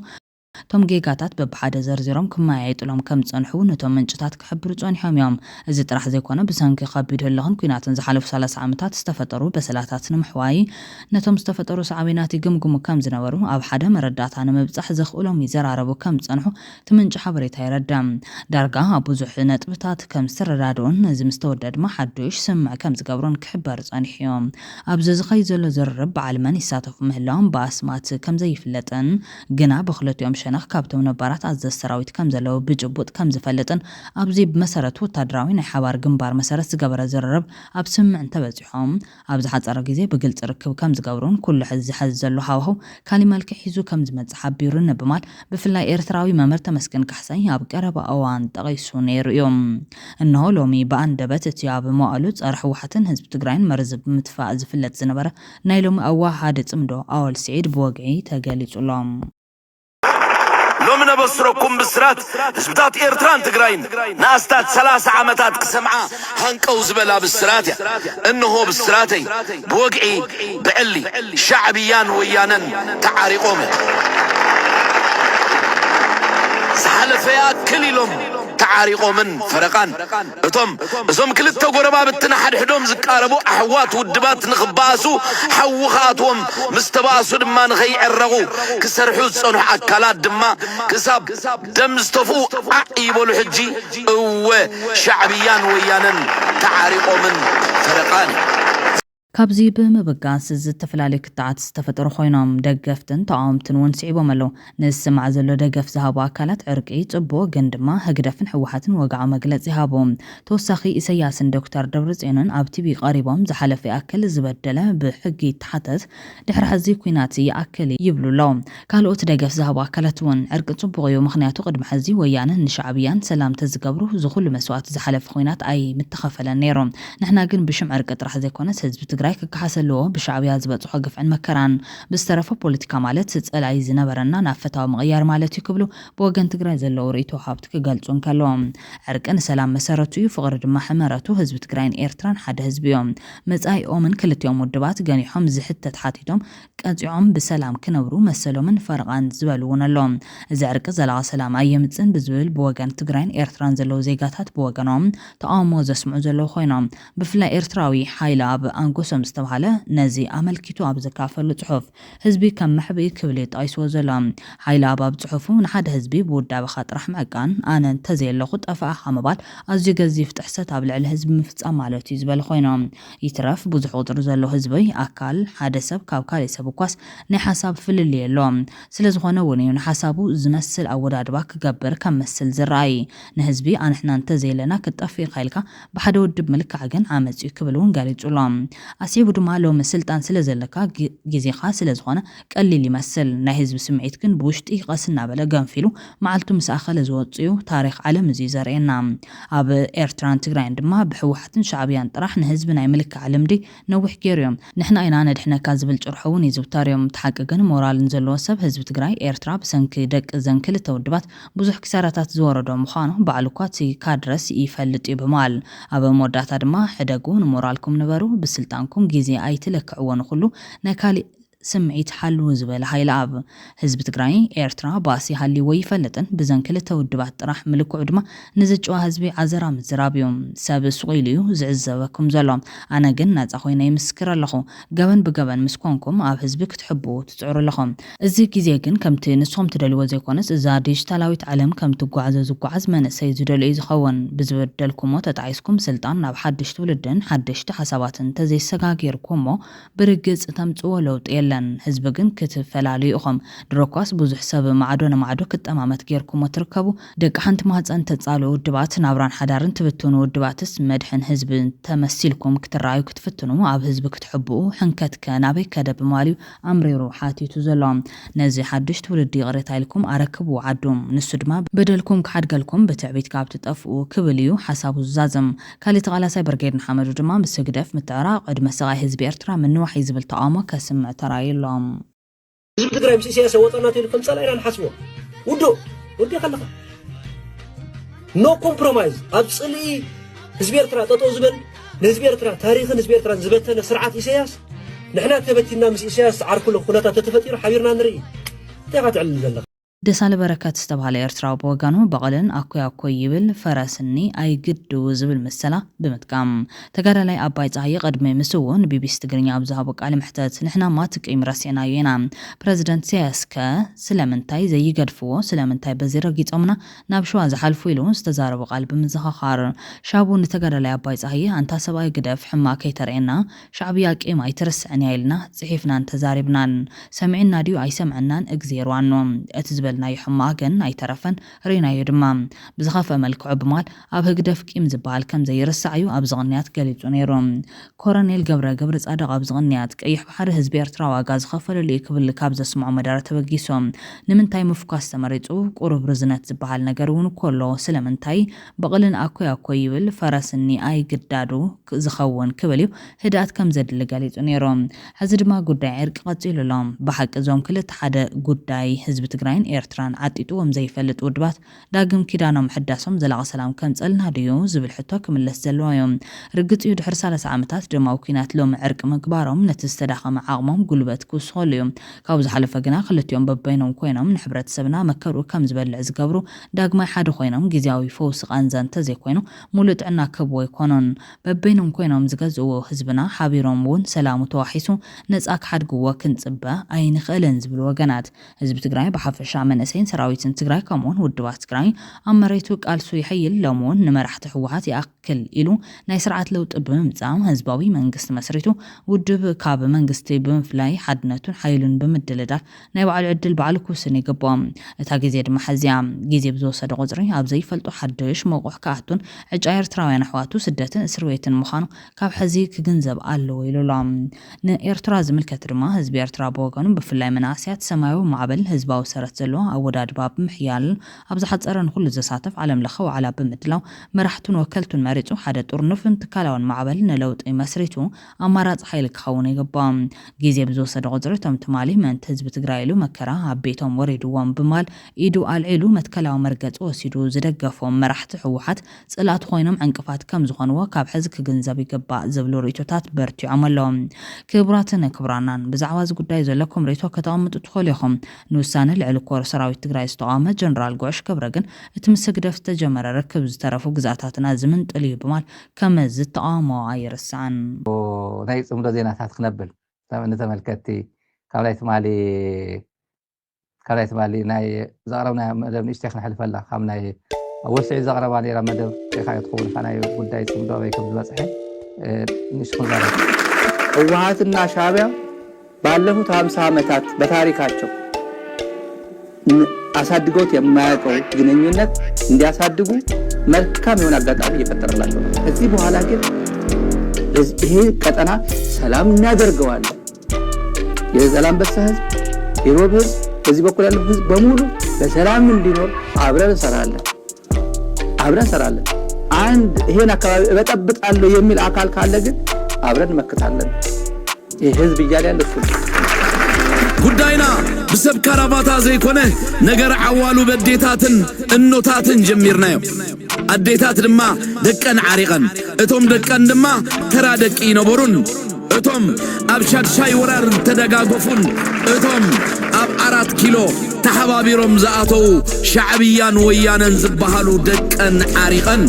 እቶም ጌጋታት በብሓደ ዘርዚሮም ክመያየጥሎም ከም ዝጸንሑ እውን እቶም ምንጭታት ክሕብሩ ጸኒሖም እዮም። እዚ ጥራሕ ዘይኮነ፣ ብሰንኪ ከቢድ ህልኽን ኲናትን ዝሓለፉ ሰላሳ ዓመታት ዝተፈጠሩ በሰላታት ንምሕዋይ ነቶም ዝተፈጠሩ ሳዕቤናት ይግምግሙ ከም ዝነበሩ ኣብ ሓደ መረዳእታ ንምብጻሕ ዘኽእሎም ይዘራረቡ ከም ዝጸንሑ እቲ ምንጪ ሓበሬታ የረድእ። ዳርጋ ኣብ ብዙሕ ነጥብታት ከም ዝተረዳድኡን ነዚ ምስ ተወደአ ድማ ሓዱሽ ስምምዕ ከም ዝገብሩን ክሕበር ጸኒሑ እዩ። ኣብዚ ዝኸይድ ዘሎ ዝርርብ በዓል መን ይሳተፉ ምህላዎም ብኣስማት ከም ዘይፍለጥን ግና ብክልቲኦም ሸነኽ ካብቶም ነባራት ኣዘዝቲ ሰራዊት ከም ዘለዉ ብጭቡጥ ከም ዝፈልጥን ኣብዚ ብመሰረቱ ወታደራዊ ናይ ሓባር ግንባር መሰረት ዝገበረ ዝርርብ ኣብ ስምምዕ እንተበጺሖም ኣብ ዝሓጸረ ግዜ ብግልጺ ርክብ ከም ዝገብሩን ኩሉ ሕዚ ዝሕዝ ዘሎ ሃዋህው ካሊእ መልክዕ ሒዙ ከም ዝመጽእ ሓቢሩኒ ብማል ብፍላይ ኤርትራዊ መምህር ተመስገን ካሕሳይ ኣብ ቀረባ እዋን ጠቒሱ ነይሩ እዩ። እንሆ ሎሚ ብኣንደበት እቲ ኣብ መዋእሉ ጸረ ህወሓትን ህዝቢ ትግራይን መርዚ ብምትፋእ ዝፍለጥ ዝነበረ ናይ ሎሚ ኣዋሃሃዲ ጽምዶ ኣወል ስዒድ ብወግዒ ተገሊጹ ኣሎ። ሎሚ ነበስረኩም ብስራት ህዝብታት ኤርትራን ትግራይን ንኣስታት ሰላሳ ዓመታት ክሰምዓ ሃንቀው ዝበላ ብስራት እያ። እንሆ ብስራተይ ብወግዒ ብዕሊ ሻዕብያን ወያነን ተዓሪቆም እዮም። ዝሓለፈ ይኣክል ኢሎም ተዓሪቖምን ፈረቓን። እቶም እዞም ክልተ ጎረባብቲ ንሓድሕዶም ዝቃረቡ ኣሕዋት ውድባት ንኽባእሱ ሓዊ ክኣትዎም፣ ምስ ተባእሱ ድማ ንኸይዕረቑ ክሰርሑ ዝጸንሑ ኣካላት ድማ ክሳብ ደም ዝተፍኡ ዓዕ ይበሉ። ሕጂ እወ ሻዕብያን ወያነን ተዓሪቖምን ፈረቓን። ካብዚ ብምብጋስ ዝተፈላለዩ ክትዓት ዝተፈጠሩ ኮይኖም ደገፍትን ተቃወምትን እውን ስዒቦም ኣለዉ። ንዝስማዕ ዘሎ ደገፍ ዝሃቡ ኣካላት ዕርቂ ጽቡቕ፣ ግን ድማ ህግደፍን ህወሓትን ወግዓዊ መግለጺ ሃቡ። ተወሳኺ ኢሰያስን ዶክተር ደብረጽዮንን ኣብ ቲቪ ቀሪቦም ዝሓለፈ ይኣክል ዝበደለ ብሕጊ ይተሓተት፣ ድሕሪ ሕዚ ኲናት ይኣክል ይብሉ ኣለዉ። ካልኦት ደገፍ ዝሃቡ ኣካላት እውን ዕርቂ ጽቡቕ እዩ፣ ምኽንያቱ ቅድሚ ሕዚ ወያነን ንሻዕብያን ሰላም ተዝገብሩ ዝኹሉ መስዋእቲ ዝሓለፈ ኲናት ኣይምተኸፈለን ነይሩ። ንሕና ግን ብሽም ዕርቂ ጥራሕ ዘይኮነስ ህዝቢ ትግራይ ክከሓስ ኣለዎ ብሻዕብያ ዝበፅሖ ግፍዕን መከራን። ብዝተረፈ ፖለቲካ ማለት ፀላኢ ዝነበረና ናብ ፈታዊ ምቕያር ማለት እዩ ክብሉ ብወገን ትግራይ ዘለዉ ርእይቶ ሃብቲ ክገልፁ እንከለዎም፣ ዕርቂ ንሰላም መሰረቱ እዩ፣ ፍቕሪ ድማ ሕመረቱ። ህዝቢ ትግራይን ኤርትራን ሓደ ህዝቢ እዮም። መፃኢኦምን ክልቲኦም ውድባት ገኒሖም ዝሕተት ሓቲቶም ቀፂዖም ብሰላም ክነብሩ መሰሎምን ፈረቓን ዝበሉ እውን ኣለዉ። እዚ ዕርቂ ዘላቒ ሰላም ኣየምፅእን ብዝብል ብወገን ትግራይን ኤርትራን ዘለዉ ዜጋታት ብወገኖም ተቓውሞ ዘስምዑ ዘለዉ ኮይኖም፣ ብፍላይ ኤርትራዊ ሓይሊ ኣብ ኣንጎሶም ዝተባህለ ነዚ ኣመልኪቱ ኣብ ዘካፈሉ ፅሑፍ፣ ህዝቢ ከም መሕብኢ ክብል እዩ ጠቒስዎ ዘሎ። ሓይሊ ኣብ ኣብ ፅሑፉ ንሓደ ህዝቢ ብውዳበኻ ጥራሕ ምዕቃን፣ ኣነ እንተዘየለኹ ጠፋእኻ ምባል ኣዝዩ ገዚፍ ጥሕሰት ኣብ ልዕሊ ህዝቢ ምፍፃም ማለት እዩ ዝበለ ኮይኑ፣ ይትረፍ ብዙሕ ቁፅሪ ዘሎ ህዝቢ ኣካል ሓደ ሰብ ካብ ካሊእ ሰብ እኳስ ናይ ሓሳብ ፍልልይ የሎን። ስለዝኾነ እውን እዩ ንሓሳቡ ዝመስል ኣወዳድባ ክገብር ከም መስል ዝረኣይ። ንህዝቢ ኣንሕና እንተዘየለና ክትጠፍእ ኢኻ ኢልካ ብሓደ ውድብ ምልካዕ ግን ዓመፅ እዩ ክብል እውን ገሊፁ ኣሎ። ኣስዒቡ ድማ ሎሚ ስልጣን ስለዘለካ ጊ- ጊዜኻ ስለዝኾነ ቀሊል ይመስል፣ ናይ ህዝቢ ስምዒት ግን ብውሽጢ ቀስ እናበለ ገንፊሉ መዓልቱ ምስ ኣኸለ ዝወፅእ እዩ። ታሪኽ ዓለም እዚ እዩ ዘርእየና። ኣብ ኤርትራን ትግራይን ድማ ብህወሓትን ሻዕብያን ጥራሕ ንህዝቢ ናይ ምልካዕ ልምዲ ነዊሕ ገይሩ እዮም። ንሕና ኢና ነድሕነካ ዝብል ጭርሖ እውን ይዝውተር እዮም። እቲ ሓቂ ግን ሞራልን ዘለዎ ሰብ ህዝቢ ትግራይ ኤርትራ ብሰንኪ ደቂ እዘን ክልተ ውድባት ብዙሕ ክሳራታት ዝወረዶ ምዃኑ ባዕሉ እኳ እቲ ካድረስ ይፈልጥ እዩ ብምባል ኣብ መወዳእታ ድማ ሕደጉ ንሞራልኩም ንበሩ ብስልጣንኩም ግዜ ኣይትለክዕዎ ንኹሉ ናይ ካሊእ ስምዒት ሓልዉ ዝበለ ሃይለኣብ። ህዝቢ ትግራይ ኤርትራ ባእሲ ሃልይዎ ይፈልጥን ብዘን ክልተ ውድባት ጥራሕ ምልክዑ ድማ ንዝጭዋ ህዝቢ ዓዘራ ምዝራብ እዩ። ሰብ ሱቕ ኢሉ እዩ ዝዕዘበኩም ዘሎ። ኣነ ግን ናጻ ኮይነ ይምስክር ኣለኹ። ገበን ብገበን ምስ ኮንኩም ኣብ ህዝቢ ክትሕብኡ ትጽዕሩ ኣለኹም። እዚ ግዜ ግን ከምቲ ንስኹም ትደልይዎ ዘይኮነስ እዛ ዲጂታላዊት ዓለም ከም ትጓዓዞ ዝጓዓዝ መንእሰይ ዝደልዮ እዩ ዝኸውን። ብዝበደልኩሞ ተጣዒስኩም ስልጣን ናብ ሓድሽ ትውልድን ሓደሽቲ ሓሳባትን እንተዘይሰጋጊርኩሞ ብርግጽ ተምጽዎ ለውጢ የለን። ህዝቢ ግን ክትፈላልዩ ኢኹም። ድሮኳስ ብዙሕ ሰብ ማዕዶ ንማዕዶ ክጠማመት ጌርኩሞ ትርከቡ። ደቂ ሓንቲ ማህጸን ተጻልኡ ውድባት ናብራን ሓዳርን ትብትኑ ውድባትስ መድሕን ህዝቢ ተመሲልኩም ክትረኣዩ ክትፍትኑ ኣብ ህዝቢ ክትሕብኡ ሕንከትከ ናበይ ከደ ብምባል እዩ ኣምሪሩ ሓቲቱ ዘሎ። ነዚ ሓድሽ ትውልዲ ይቕሬታ ኢልኩም ኣረክብዎ ዓዱ። ንሱ ድማ በደልኩም ክሓድገልኩም ብትዕቢት ካብ ትጠፍኡ ክብል እዩ ሓሳቡ ዝዛዝም። ካሊእ ተቓላሳይ ብርጌድ ንሓመዱ ድማ ምስ ህግደፍ ምትዕራቕ ዕድመ ስቓይ ህዝቢ ኤርትራ ምንዋሕ እዩ ዝብል ተቓውሞ ከስምዕ ተራእዩ ኣሎ። ህዝቢ ትግራይ ምስ ኢሳያስ ኣወፀና ተይሉ ከም ፀላኢና ንሓስቦ ውዱእ ወዲኻ ኣለኻ no compromise ኣብ ፅልኢ ህዝቢ ኤርትራ ጠጠው ዝበል ንህዝቢ ኤርትራ ታሪኽን ህዝቢ ኤርትራን ዝበተነ ስርዓት ኢሳያስ ንሕና ተበቲና ምስ ኢሳያስ ዓርኩለ ኩነታት ተተፈጢሩ ሓቢርና ንርኢ እንታይ ኢኻ ትዕልል ዘለኻ ደሳለ በረከት ዝተባህለ ኤርትራዊ ብወገኑ በቕልን ኣኮይ ኣኮይ ይብል ፈረስኒ ኣይግድው ዝብል ምሰላ ብምጥቃም ተጋዳላይ ኣባይ ጸሃየ ቅድሚ ምስውኡ ንቢቢሲ ትግርኛ ኣብ ዝሃቦ ቃለ መሕተት ንሕናማ እቲ ቂም ረሲዕናዮ ኢና ፕረዚደንት ኢሳያስ ከ ስለምንታይ ዘይገድፍዎ ስለምንታይ በዚ ረጊጾምና ናብ ሸዋ ዝሓልፉ ኢሉ ዝተዛረቦ ቃል ብምዝኽኻር ሻቡ ንተጋዳላይ ኣባይ ጸሃየ ኣንታ ሰብኣይ ግደፍ ሕማቕ ከይተርእየና ሻዕብያ ቂም ኣይትርስዕን እያ ኢልና ጽሒፍናን ተዛሪብናን ሰሚዕና ድዩ ኣይሰምዐናን እግዜር ዋኖ እቲ ዝበልናዮ ሕማቕ ግን ኣይተረፈን ርኢናዮ ድማ ብዝኸፍአ መልክዑ ብምባል ኣብ ህግደፍ ቂም ዝበሃል ከም ዘይርሳዕ እዩ ኣብዚ ቅንያት ገሊጹ ነይሩ። ኮረኔል ገብረ ገብረጻድቕ ኣብዚ ቅንያት ቀይሕ ባሕሪ ህዝቢ ኤርትራ ዋጋ ዝኸፈለሉ እዩ ክብል ካብ ዘስምዖ መደረ ተበጊሱ ንምንታይ ምፍኳስ ተመሪጹ ቁሩብ ርዝነት ዝበሃል ነገር እውን እኮ ኣሎ ስለምንታይ በቕልን ኣኮይ ኣኮይ ይብል ፈረስኒ ኣይግዳዱ ዝኸውን ክብል እዩ ህድኣት ከም ዘድሊ ገሊጹ ነይሩ። ሕዚ ድማ ጉዳይ ዕርቂ ቀጺሉ ኣሎ። ብሓቂ እዞም ክልተ ሓደ ጉዳይ ህዝቢ ትግራይን ኤርትራን ዓጢጥዎም ዘይፈልጥ ውድባት ዳግም ኪዳኖም ምሕዳሶም ዘላቒ ሰላም ከምጸልና ድዩ ዝብል ሕቶ ክምለስ ዘለዎ እዩ። ርግጽ እዩ፣ ድሕሪ ሰላሳ ዓመታት ደማዊ ኲናት ሎሚ ዕርቂ ምግባሮም ነቲ ዝተዳኸመ ዓቕሞም ጉልበት ክውስኸሉ እዩ። ካብኡ ዝሓለፈ ግና ክልቲኦም በበይኖም ኮይኖም ንሕብረተሰብና መከርኡ ከም ዝበልዕ ዝገብሩ፣ ዳግማይ ሓደ ኮይኖም ግዝያዊ ፈውሲ ቃንዛ እንተዘይኮይኑ ሙሉእ ጥዕና ክህብዎ ኣይኮኑን። በበይኖም ኮይኖም ዝገዝእዎ ህዝብና ሓቢሮም እውን ሰላሙ ተዋሒሱ ነጻ ክሓድግዎ ክንጽበ ኣይንኽእልን ዝብሉ ወገናት፣ ህዝቢ ትግራይ ብሓፈሻ መንእሰይን ሰራዊትን ትግራይ ከምኡውን ውድባት ትግራይ ኣብ መሬቱ ቃልሱ ይሕይል። ሎሚ እውን ንመራሕቲ ህወሓት ይኣክል ኢሉ ናይ ስርዓት ለውጢ ብምምጻእ ህዝባዊ መንግስቲ መስሪቱ ውድብ ካብ መንግስቲ ብምፍላይ ሓድነቱን ሓይሉን ብምድልዳል ናይ ባዕሉ ዕድል ባዕሉ ክውስን ይግብኦ። እታ ግዜ ድማ ሕዚያ። ግዜ ብዝወሰደ ቁጽሪ ኣብ ዘይፈልጦ ሓድሽ መቑሕ ክኣቱን ዕጫ ኤርትራውያን ኣሕዋቱ ስደትን እስር ቤትን ምዃኑ ካብ ሕዚ ክግንዘብ ኣለዎ ኢሉ ኣሎ። ንኤርትራ ዝምልከት ድማ ህዝቢ ኤርትራ ብወገኑ ብፍላይ መናእሰያት ሰማያዊ ማዕበል ህዝባዊ ሰረት ዘለዎ ኣወዳድባ ብምሕያል ኣብ ዝሓጸረ ንኹሉ ዘሳተፍ ዓለም ለኸ ዋዕላ ብምድላው መራሕቱን ወከልቱን መሪጹ ሓደ ጥርኑፍን ትካላውን ማዕበል ንለውጢ መስሪቱ ኣማራጺ ሓይሊ ክኸውን ይግባእ። ግዜ ብዝወሰደ ቁጽሪ እቶም ትማሊ ምእንቲ ህዝቢ ትግራይ ኢሉ መከራ ኣብ ቤቶም ወሪድዎም ብማል ኢዱ ኣልዒሉ መትከላዊ መርገጺ ወሲዱ ዝደገፎም መራሕቲ ህወሓት ጽላት ኮይኖም ዕንቅፋት ከም ዝኾንዎ ካብ ሕዚ ክግንዘብ ይግባእ ዝብሉ ርእይቶታት በርቲዖም ኣለዉ። ክቡራትን ክቡራናን ብዛዕባ እዚ ጉዳይ ዘለኩም ርእይቶ ከተቐምጡ ትኽእሉ ኢኹም። ንውሳነ ልዕሊ ኮር ሰራዊት ትግራይ ዝተቓወመ ጀነራል ጉዕሽ ገብረ ግን እቲ ምስ ህግደፍ ዝተጀመረ ርክብ ዝተረፉ ግዝኣታትና ዝምንጥል እዩ ብማል ከም ዝተቓወሞ ኣይርስዕን። ናይ ጽምዶ ዜናታት ክነብል ንተመልከትቲ ካብ ናይ ትማሊ ካብ ናይ ትማሊ ናይ ዘቕረብና መደብ ንእሽተይ ክነሕልፈላ ካብ ናይ ኣብ ወስዒ ዘቕረባ ነይራ መደብ ሪኢኻ ትኸውን ኢኻ ናይ ጉዳይ ጽምዶ ኣበይ ከም ዝበጽሐ ንእሽቶ ክንዛረብ። ህወሓትና ሻዕቢያ ባለፉት ሃምሳ ዓመታት በታሪካቸው አሳድገውት የማያውቀው ግንኙነት እንዲያሳድጉ መልካም የሆነ አጋጣሚ እየፈጠረላቸው ነው። ከዚህ በኋላ ግን ይህ ቀጠና ሰላም እናደርገዋለን። የዛላምበሳ ህዝብ፣ የሮብ ህዝብ፣ በዚህ በኩል ያለው ህዝብ በሙሉ በሰላም እንዲኖር አብረን እንሰራለን። አብረን እንሰራለን። አንድ ይሄን አካባቢ እበጠብጣለሁ የሚል አካል ካለ ግን አብረን እንመክታለን። ይህ ህዝብ እያለ ያለ እሱ ነው። ጉዳይና ብሰብ ካራባታ ዘይኮነ ነገር ዓዋሉ በዴታትን እኖታትን ጀሚርናዮ። ኣዴታት ድማ ደቀን ዓሪቐን፣ እቶም ደቀን ድማ ተራ ደቂ ይነበሩን። እቶም ኣብ ሻድሻይ ወራር ተደጋገፉን እቶም ኣብ ኣራት ኪሎ ተሓባቢሮም ዝኣተዉ ሻዕብያን ወያነን ዝበሃሉ ደቀን ዓሪቐን።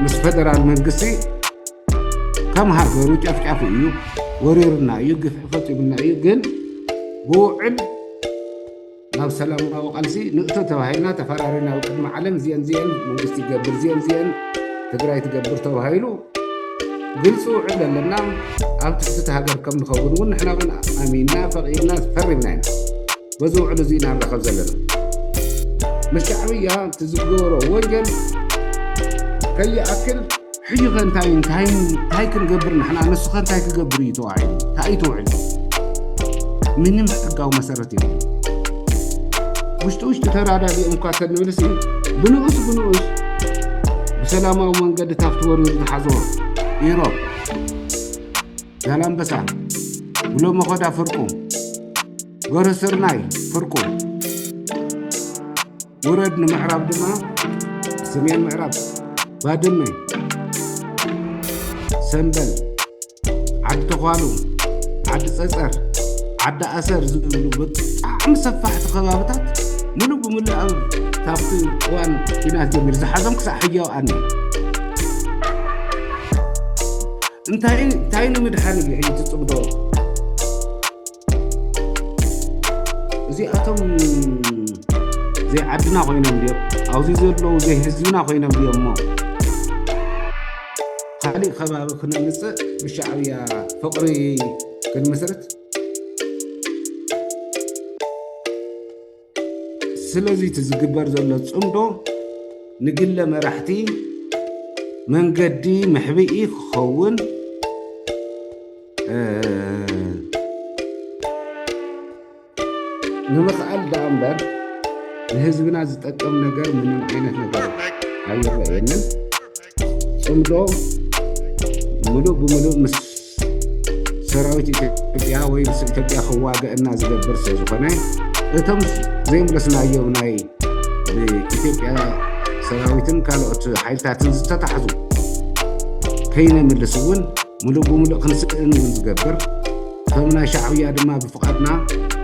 ምስ ፈደራል መንግስቲ ከም ሃገሩ ጨፍጫፊ እዩ፣ ወሪርና እዩ፣ ግፍዒ ፈፂሙና እዩ። ግን ብውዕል ናብ ሰላማዊ ቃልሲ ንእቶ ተባሂልና ተፈራሪና ኣብ ቅድሚ ዓለም እዚአን እዚአን መንግስቲ ይገብር እዚአን እዚአን ትግራይ ትገብር ተባሂሉ ግልፂ ውዕል ኣለና። ኣብ ትሕቲ ሃገር ከም ንኸውን እውን ንሕና እውን ኣሚንና ፈቒድና ፈሪምና ኢና። በዚ ውዕል እዚ ኢና ንረኸብ ዘለና። ምስ ሻዕብያ እቲ ዝገበሮ ወንጀል ከይኣክል ሕጂ ከ እንታይ እንታይ እንታይ ክንገብር ንሕና ንሱ ከ እንታይ ክገብር እዩ ተዋዒሉ እንታይ እዩ ተውዕል ምንም ሕጋዊ መሰረት የለን። ውሽጢ ውሽጢ ተራዳዲኦም እኳ ተንብል ሲ ብንኡስ ብንኡስ ብሰላማዊ መንገዲ ታፍቲ ወሪሩ ዝሓዞ ኢሮብ ዛላምበሳ ጉሎ መኸዳ ፍርቁ ጎረ ስርናይ ፍርቁ ውረድ ንምዕራብ ድማ ሰሜን ምዕራብ ባድመ ሰምበል ዓዲ ተዃሉ ዓዲ ጸጸር ዓዲ ኣሰር ዝብሉ ብጣዕሚ ሰፋሕቲ ከባብታት ሙሉእ ብሙሉእ ኣብ ታብቲ እዋን ኲናት ጀሚሩ ዝሓዞም ክሳዕ ሕጂ ኣብኣኒ እንታይ እንታይ ንምድሓን እዩ ሕጂ ትጽምዶ እዚኣቶም ዘይዓድና ኮይኖም ድዮም ኣብዚ ዘለዉ ዘይህዝብና ኮይኖም ድዮም እሞ ካሊእ ከባቢ ክነምፅእ ብሻዕብያ ፍቕሪ ክንምስርት ስለዚ እቲ ዝግበር ዘሎ ፅምዶ ንግለ መራሕቲ መንገዲ መሕብኢ ክኸውን እ፣ ንምኽኣል ደኣ እምበር ንህዝብና ዝጠቅም ነገር ምንም ዓይነት ነገር ኣይረኣየንን። ጽምዶ ምሉእ ብምሉእ ምስ ሰራዊት ኢትዮጵያ ወይ ምስ ኢትዮጵያ ክዋገእና ዝገብር ስለ ዝኾነ፣ እቶም ዘይምለስናዮም ናይ ብኢትዮጵያ ሰራዊትን ካልኦት ሓይልታትን ዝተታሕዙ ከይነምልስ እውን ምሉእ ብምሉእ ክንስእን እውን ዝገብር፣ እቶም ናይ ሻዕብያ ድማ ብፍቓድና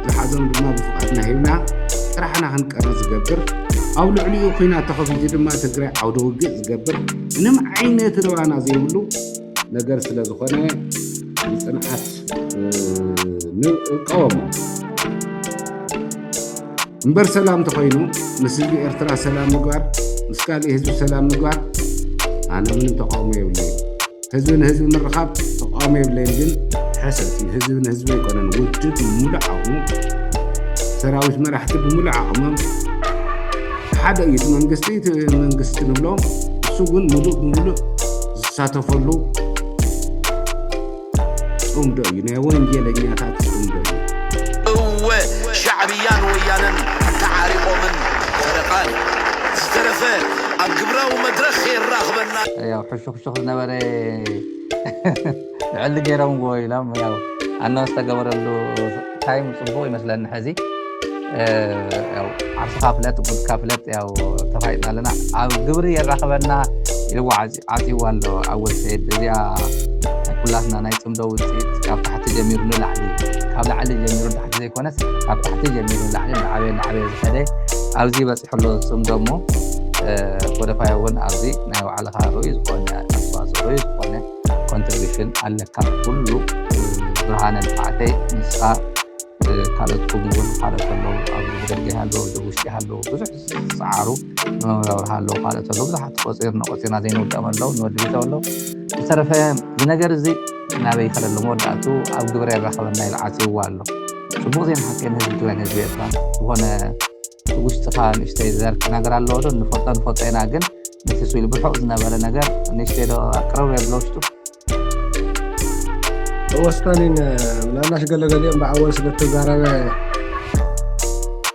ዝሓዞም ድማ ብፍቓድና ሂብና ጥራሕና ክንቀሪ ዝገብር፣ ኣብ ልዕሊኡ ኲናት ተኸፊቱ ድማ ትግራይ ዓውደ ውግእ ዝገብር ምንም ዓይነት ርባና ዘይብሉ ነገር ስለ ዝኾነ ብጽንዓት፣ እ፣ ንቃወሞ። እምበር ሰላም ተኾይኑ ምስ ህዝቢ ኤርትራ ሰላም ምግባር፣ ምስ ካልእ ህዝቢ ሰላም ምግባር ኣነ ምንም ተቃውሞ የብለይን። ህዝቢ ንህዝቢ ምርኻብ ተቃውሞ የብለይን፣ ግን ሕሰት እዩ። ህዝቢ ንህዝቢ ኣይኮነን፣ ውድብ ብምሉእ ዓቕሙ፣ ሰራዊት መራሕቲ ብምሉእ ዓቕሞም ሓደ እዩ። እቲ መንግስቲ፣ እቲ መንግስቲ ንብሎ እሱ ግን ምሉእ ብምሉእ ዝሳተፈሉ ጽምዶ እዩ። ናይ ወንጌለኛታት ጽምዶ እዩ። እወ፣ ሻዕብያን ወያነን ተዓሪቖምን ፈረቓን። ዝተረፈ ኣብ ግብራዊ መድረኽ የራኽበና። ያው ሕሹኽሹኽ ዝነበረ ልዕሊ ገይሮምዎ ኢሎም ያው ኣናውንስ ዝተገበረሉ ታይም ጽቡቕ ይመስለኒ። ሕዚ፣ እ፣ ያው ዓርስኻ ፍለጥ፣ ጉድካ ፍለጥ፣ ያው ተፋይጥና ኣለና። ኣብ ግብሪ የራኽበና ኢልዎ ዓጽ-፣ ዓጽይዋ ኣሎ ኣወል ሰይድ። እዚኣ ናይ ኩላትና ናይ ጽምዶ ውጽኢት ካብ ታሕቲ ጀሚሩ ንላዕሊ፣ ካብ ላዕሊ ጀሚሩ ንታሕቲ ዘይኮነስ ካብ ታሕቲ ጀሚሩ ንላዕሊ እናዓበየ እናዓበየ ዝኸደ ኣብዚ በጺሑ ኣሎ ጽምዶ እሞ፣ እ፣ ጎደፋይ እውን ኣብዚ ናይ ባዕልኻ ርኡይ ዝኾነ ኣስተዋፅኦ፣ ርኡይ ዝኾነ ኮንትሪቢሽን ኣለካ። ኩሉ፣ እ፣ ብርሃነ ልፍዓተይ ንስኻ፣ እ፣ ካልኦትኩም እውን ካልኦት ኣለዉ፣ ኣብ ደገ ይሃለዉ፣ ኣብ ውሽጢ ይሃለዉ፣ ብዙሕ ዝጸዓሩ ንመብራብርሃ ኣለዉ፣ ካልኦት ኣለዉ፣ ብዙሓት ቆጺርና ቆጺርና ዘይንውድኦም ኣለዉ፣ ንወዲ ቤት ኣለዉ። ዝተረፈ እዚ ነገር እዚ ናበይ ይኸደ ኣሎ? መወዳእቱ ኣብ ግብሪ የራኸበና ኢሉ ዓጽይዋ ኣሎ። ጽቡቕ ዜና ሓቂ ንህዝቢ ትግራይ ንህዝቢ ኤርትራ ዝኾነ ውሽጥኻ ንእሽተይ ዘርቂ ነገር ኣለዎ ዶ? ንፈልጦ ንፈልጦ ኢና፣ ግን ነቲ ስኢሉ ብርሑቕ ዝነበረ ነገር ንእሽተይ ዶ ኣቅርብ የብሎ ውሽጡ? ተወሳኒን ምናልባሽ ገለገሊኦም ብኣወል ስለ ተዛረበ፣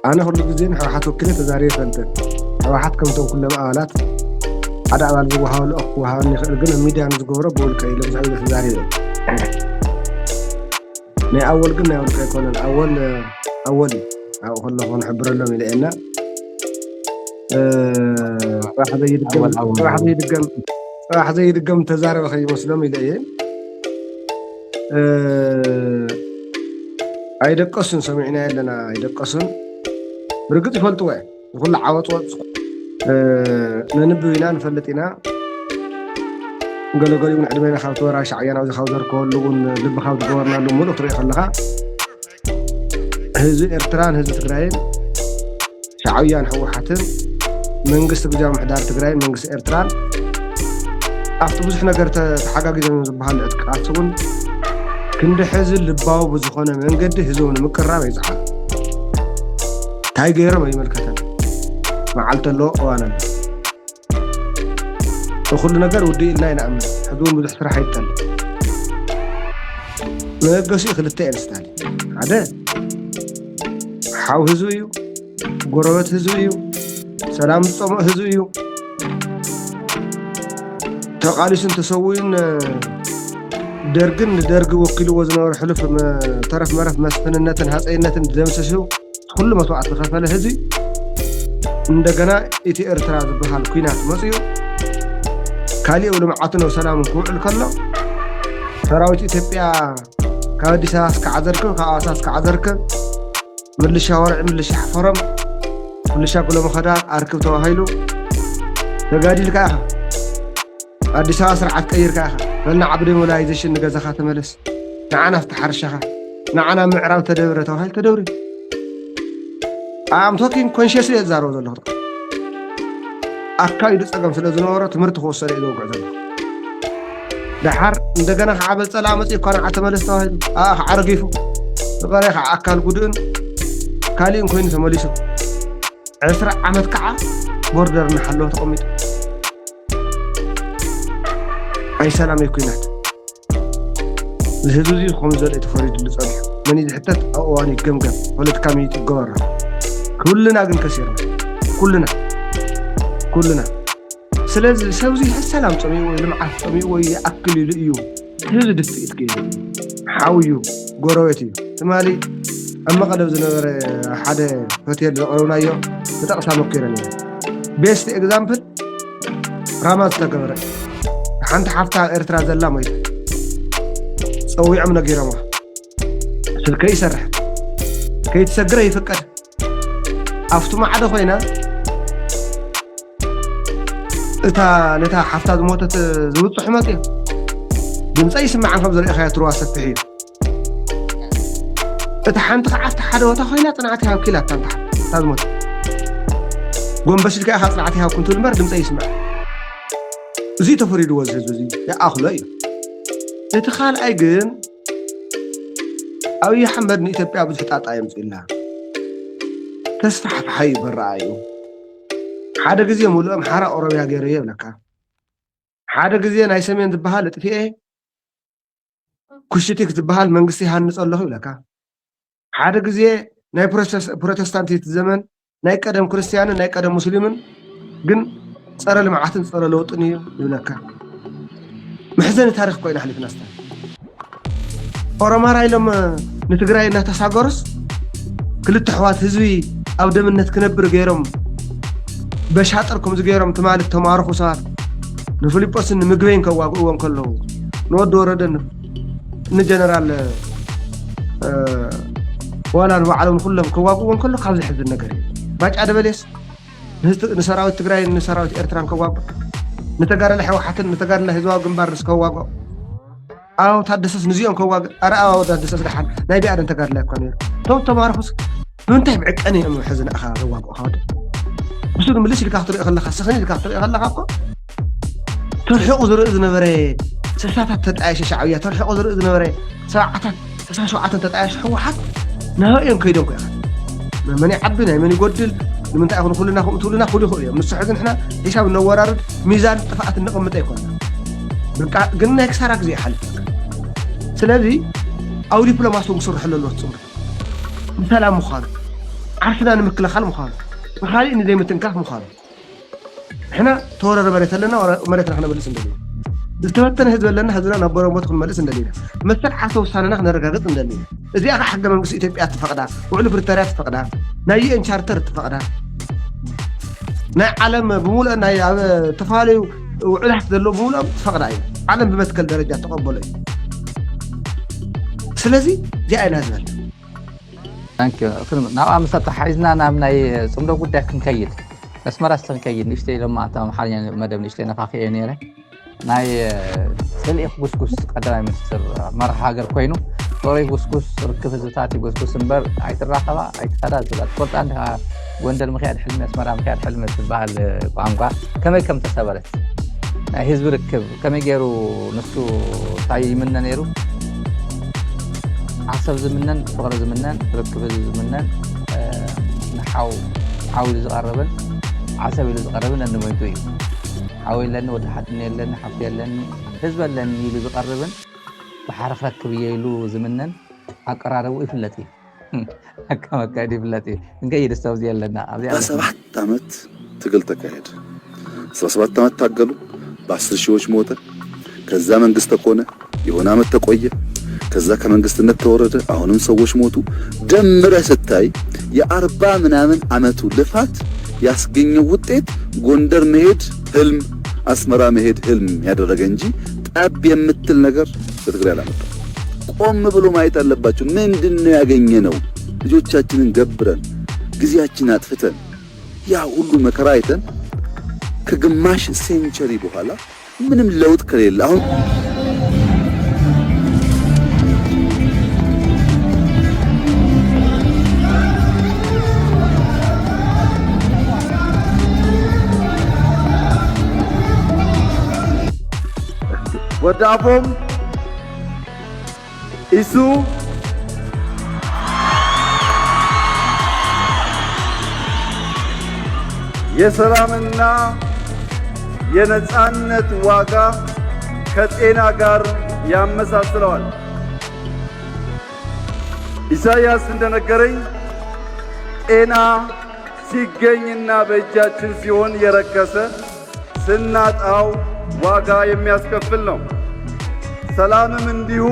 ኣነ ኩሉ ግዜ ንሕወሓት ወኪለ ተዛሪበ ይፈልጥን። ሕወሓት ከምቶም ኩሎም ኣባላት ሓደ ኣባል ዝወሃቦ ልኡኽ ክወሃበኒ ይኽእል፣ ግን ኣብ ሚድያ ንዝገብሮ ብውልቀ ኢለ ብዙሕ ግዜ ተዛሪበ። ናይ ኣወል ግን ናይ ውልቀ ኣይኮነን። ኣወል፣ ኣወል እዩ። ኣብኡ ከለኹ ክንሕብረሎም ኢለ እየና። እ፣ ጽባሕ ዘይድገም፣ ኣወል፣ ኣወል፣ ጽባሕ ኣወል። ዘይድገም፣ ጽባሕ ዘይድገም ተዛረበ ከይመስሎም ኢለ እየ። እ፣ ኣይደቀሱን፣ ሰሚዕና ኣለና፣ ኣይደቀሱን። ብርግጽ ይፈልጥዎ እዮም። ንኹሉ ዓወጽወጽ፣ እ፣ ነንብብ ኢና፣ ንፈልጥ ኢና። ገለገሊኡ እውን ዕድሜና ካብ ተወራ ሻዕብያ ናብዚ ካብ ዘርከበሉ እውን ልቢ ካብ ዝገበርናሉ ምሉእ ክትሪኦ ከለኻ፣ ህዝቢ ኤርትራን ህዝቢ ትግራይን ሻዕብያን ህወሓትን መንግስቲ ግዝያዊ ምሕዳር ትግራይን መንግስቲ ኤርትራን ኣብቲ ብዙሕ ነገር ተ-፣ ተሓጋጊዞም እዮም ዝበሃል ዕጥቂ ቃልሲ እውን ክንዲ ሕዚ ልባዊ ብዝኾነ መንገዲ ህዝቦም ንምቅራብ ኣይጸዓሩ። እንታይ ገይሮም ኣይመልከተን። መዓልቲ ኣለዎ፣ እዋን ኣለዎ። ንኹሉ ነገር ውድእ ኢልና ይንኣምን። ሕዚ እውን ብዙሕ ስራሕ ኣይጠልብ። መበገሲኡ ክልተ እየን ስታሊን። ሓደ ሓው ህዝቢ እዩ፣ ጎረበት ህዝቢ እዩ፣ ሰላም ዝጸምኦ ህዝቢ እዩ። ተቓሊሱን ተሰዊኡን ደርግን ንደርግ ወኪልዎ ዝነበረ ሕሉፍ መ-፣ ተረፍ መረፍ መስፍንነትን ሃፀይነትን ዝደምሰሱ ኩሉ መስዋዕት ዝኸፈለ ህዝቢ እንደገና እቲ ኤርትራ ዝበሃል ኲናት መፅኡ ካሊእ ልምዓትን ሰላምን ክውዕል ከሎ ሰራዊት ኢትዮጵያ ካብ ኣዲስ ኣበባ እስካዕ ዘርክብ፣ ካብ ኣዋሳ እስካዕ ዘርክብ፣ ምልሻ ወርዒ፣ ምልሻ ሓፈሮም፣ ምልሻ ጉለመኸዳ ኣርክብ ተባሂሉ ተጋዲልካ ኢኻ። ኣዲስ ኣበባ ስርዓት ቀይርካ ኢኻ። በልና ዓቢ ሞቢላይዜሽን ንገዛኻ ተመለስ። ንዓና ፍታሕ ሕርሻኻ። ንዓና ምዕራብ ተደብረ ተባሂሉ ተደብሪ። I'm talking consciously እየ ዝዛረብ ዘለኹ። ኣካይዱ ጸገም ስለ ዝነበሮ ትምህርቲ ክወሰደ እዩ ዘውግዕ ዘለኹ። ደሓር እንደገና ከዓ በጸላ መጽኡ እኳ ንዓ ተመለስ ተባሂሉ። ኣኣ ከዓ ረጊፉ። ዝቐረ ከዓ ኣካል ጉድእን ካሊእን ኮይኑ ተመሊሱ። ዕስራ ዓመት ከዓ ቦርደር እናሓለወ ተቐሚጡ። ኣይ ሰላም ኣይ ኲናት። እዚ ህዝቢ እዚ ከምኡ ዝበለ እዩ ተፈሪድሉ ጸኒሑ። መን እዩ ዝሕተት? ኣብ እዋኑ ይገምገም። ፖለቲካ ምይይጥ ይገበሮ። ኩልና ግን ከሲርና። ኩልና። ኩልና። ስለዚ ሰብ እዚ ሰላም ጸሚእዎ እዩ፣ ልምዓት ጸሚእዎ እዩ፣ ይኣክል ኢሉ እዩ። ህዝቢ ድፍኢት ገይሩ። ሓው እዩ፣ ጎረቤት እዩ። ትማሊ ኣብ መቐለ ዝነበረ ሓደ ሆቴል ዘቕረብናዮ ብጠቕሳ መኪረ ነይሩ። ቤስት ኤግዛምፕል ራማ ዝተገበረ። ሓንቲ ሓፍታ ኤርትራ ዘላ ሞይታ። ጸዊዖም ነጊሮምዋ። ስልከይ ይሰርሕ። ከይትሰግረ ይፍቀድ። ኣብቲ ማዕዶ ኮይና እታ ነታ ሓፍታ ዝሞተት ዝብጽሑ መጽዮ። ድምፀ ይስማዕ ከም ዝረእኻዮ ትርዋ ሰፊሕ እዩ። እታ ሓንቲ ከዓ ኣብቲ ሓደ ቦታ ኮይና ጽንዓት ይሃብኪ ኢላታ እታ ሓፍታ እታ ዝሞተት። ጎንበስ ኢልካ ኢኻ ጽንዓት ይሃብኩም ትብል እምበር ድምፀ ይስማዕ። እዚ ተፈሪድዎ እዚ ህዝቢ እዚ ይኣኽሎ እዩ። እቲ ካልኣይ ግን ኣብይ ኣሕመድ ንኢትዮጵያ ብዙሕ ጣጣ የምፅእላ። ተስፋሕፋሓይ በረኣዩ። ሓደ ግዜ ሙሉእ ኣምሓራ ኦሮምያ ገይረዮ ይብለካ። ሓደ ግዜ ናይ ሰሜን ዝበሃል እጥፍኤ ኩሽቲክ ዝበሃል መንግስቲ ይሃንፅ ኣለኹ ይብለካ። ሓደ ግዜ ናይ ፕሮቴስ- ፕሮቴስታንት ዘመን ናይ ቀደም ክርስትያንን ናይ ቀደም ሙስሊምን ግን ጸረ ልምዓትን ጸረ ለውጥን እዩ ይብለካ። መሕዘኒ ታሪኽ ኮይና ኣሕሊፍና ስታ ኦሮማራ ኢሎም ንትግራይ እናተሳገሩስ ክልተ ኣሕዋት ህዝቢ ኣብ ደምነት ክነብር ገይሮም በሻጥር ከምዚ ገይሮም ትማሊ ተማርኹ ሰባት ንፊልጶስን ንምግበይን ከዋግእዎም ከለዉ ንወዲ ወረደን ንጀነራል ዋላ ንባዕሎም ንኩሎም ከዋግእዎ እንከሎ ካብ ዝሕዝን ነገር እዩ። ባጫ ደበሌስ ንህዝቢ- ንሰራዊት ትግራይን ንሰራዊት ኤርትራን ከዋግእ ንተጋደለ ሕወሓትን ንተጋደለ ህዝባዊ ግንባር ንስ ከዋግኦ ኣው ታደሰስ ንዚኦም ከዋግእ ኣረ ኣው ታደሰስ ደሓን ናይ ቢኣደን ተጋድላይ እኳ ነይሩ። እቶም ተማርኹስ ብምንታይ ብዕቀን እዮም ሕዚ ንኣኻ ዘዋግኡ ካወደ ብሱ ንምልስ ኢልካ ክትሪኦ ከለካ ስኽን ኢልካ ክትሪኦ ከለካ እኮ ተርሕቑ ዝርኢ ዝነበረ ስሳታት ተጣየሸ ሻዕብያ ተርሕቑ ዝርኢ ዝነበረ ሰብዓታት ተሳሸውዓተን ተጣየሽ ህወሓት ናበይ እዮም ከይዶም ኮይኻ መን ይዓቢ ናይ መን ይጎድል ንምንታይ ይኹን ኩልና ከምኡ ትብሉና ኩሉ ይኽእሉ እዮም ንስሑ ግን ሕና ሒሳብ እነወራርድ ሚዛን ጥፍኣት እንቕምጠ ኣይኮንና በቃ ግን ናይ ክሳራ ግዜ ይሓልፍ ስለዚ ኣብ ዲፕሎማሲ እውን ክስርሑ ኣለዎ ፅምዶ ንሰላም ምዃኑ ዓርስና ንምክልኻል ምዃኑ ንካሊእ ንዘይምትንካፍ ምዃኑ ንሕና ተወረረ መሬት ኣለና መሬትና ክነመልስ እንደሊ ዝተበተነ ህዝቢ ኣለና ህዝብና ናብ በረሞት ክንመልስ እንደሊና መሰል ዓርሰ ውሳነና ክነረጋግፅ እንደሊ እዚኣ ከዓ ሕገ መንግስቲ ኢትዮጵያ ትፈቕዳ ውዕሉ ፕሪቶርያ ትፈቕዳ ናይ ዩኤን ቻርተር ትፈቕዳ ናይ ዓለም ብምሉእ ናይ ኣብ ዝተፈላለዩ ውዕላት ዘለዎ ብምሉኦም ትፈቕዳ እዩ ዓለም ብመትከል ደረጃ ተቐበሎ እዩ ስለዚ እዚኣ ኢና ዝበል ናብኣ ምስ ኣተሓሒዝና ናብ ናይ ፅምዶ ጉዳይ ክንከይድ ኣስመራ ስተ ክንከይድ ንእሽተይ ኢሎም ኣታ ኣምሓርኛ መደብ ንእሽተይ ነኻኺኤ ነይረ ናይ ፅልኢ ክጉስጉስ ቀዳማይ ሚኒስትር መራሕ ሃገር ኮይኑ ፅሩይ ጉስጉስ ርክብ ህዝብታት ይጉስጉስ እምበር ኣይትራኸባ ኣይትኸዳ ዝብላ ትፈልጣ እንዲኻ ጎንደር ምክያድ ሕልሚ ኣስመራ ምክያድ ሕልሚ ትበሃል ቋንቋ ከመይ ከም ተሰበረት ናይ ህዝቢ ርክብ ከመይ ገይሩ ንሱ እንታይ ይምነ ነይሩ ዓሰብ ዝምነን ፍቕሪ ዝምነን ርክብ ህዝቢ ዝምነን ንሓው ሓው ኢሉ ዝቐርብን ዓሰብ ኢሉ ዝቐርብን ነንሞይቱ እዩ ሓው የለኒ ወዲ ሓትኒ የለኒ ሓፍቲ የለኒ ህዝቢ ኣለኒ ኢሉ ዝቐርብን ብሓረ ክረክብ እየ ኢሉ ዝምነን ኣቀራረቡ ይፍለጥ እዩ ኣካብ ኣካይዱ ይፍለጥ እዩ። ክንከይድ እስቲ ኣብዚ ኣለና። ኣብዚ ኣለና። ሰባት ዓመት ትግል ተካሄደ። አስራ ሰባት ዓመት ታገሉ። በአስር ሺዎች ሞተ። ከዛ መንግስት ተኮነ። የሆነ ዓመት ተቆየ። ከዛ ከመንግስትነት ተወረደ። አሁንም ሰዎች ሞቱ። ደምረህ ስታይ የአርባ ምናምን ዓመቱ ልፋት ያስገኘው ውጤት ጎንደር መሄድ ህልም፣ አስመራ መሄድ ህልም ያደረገ እንጂ ጠብ የምትል ነገር በትግራይ አላመጣም። ቆም ብሎ ማየት አለባቸው። ምንድን ነው ያገኘነው? ልጆቻችንን ገብረን ጊዜያችንን አጥፍተን ያ ሁሉ መከራ አይተን ከግማሽ ሴንቸሪ በኋላ ምንም ለውጥ ከሌለ አሁን ወደ አፎም ኢሱ የሰላምና የነጻነት ዋጋ ከጤና ጋር ያመሳስለዋል። ኢሳያስ እንደነገረኝ ጤና ሲገኝና በእጃችን ሲሆን የረከሰ፣ ስናጣው ዋጋ የሚያስከፍል ነው። ሰላምም እንዲሁ፣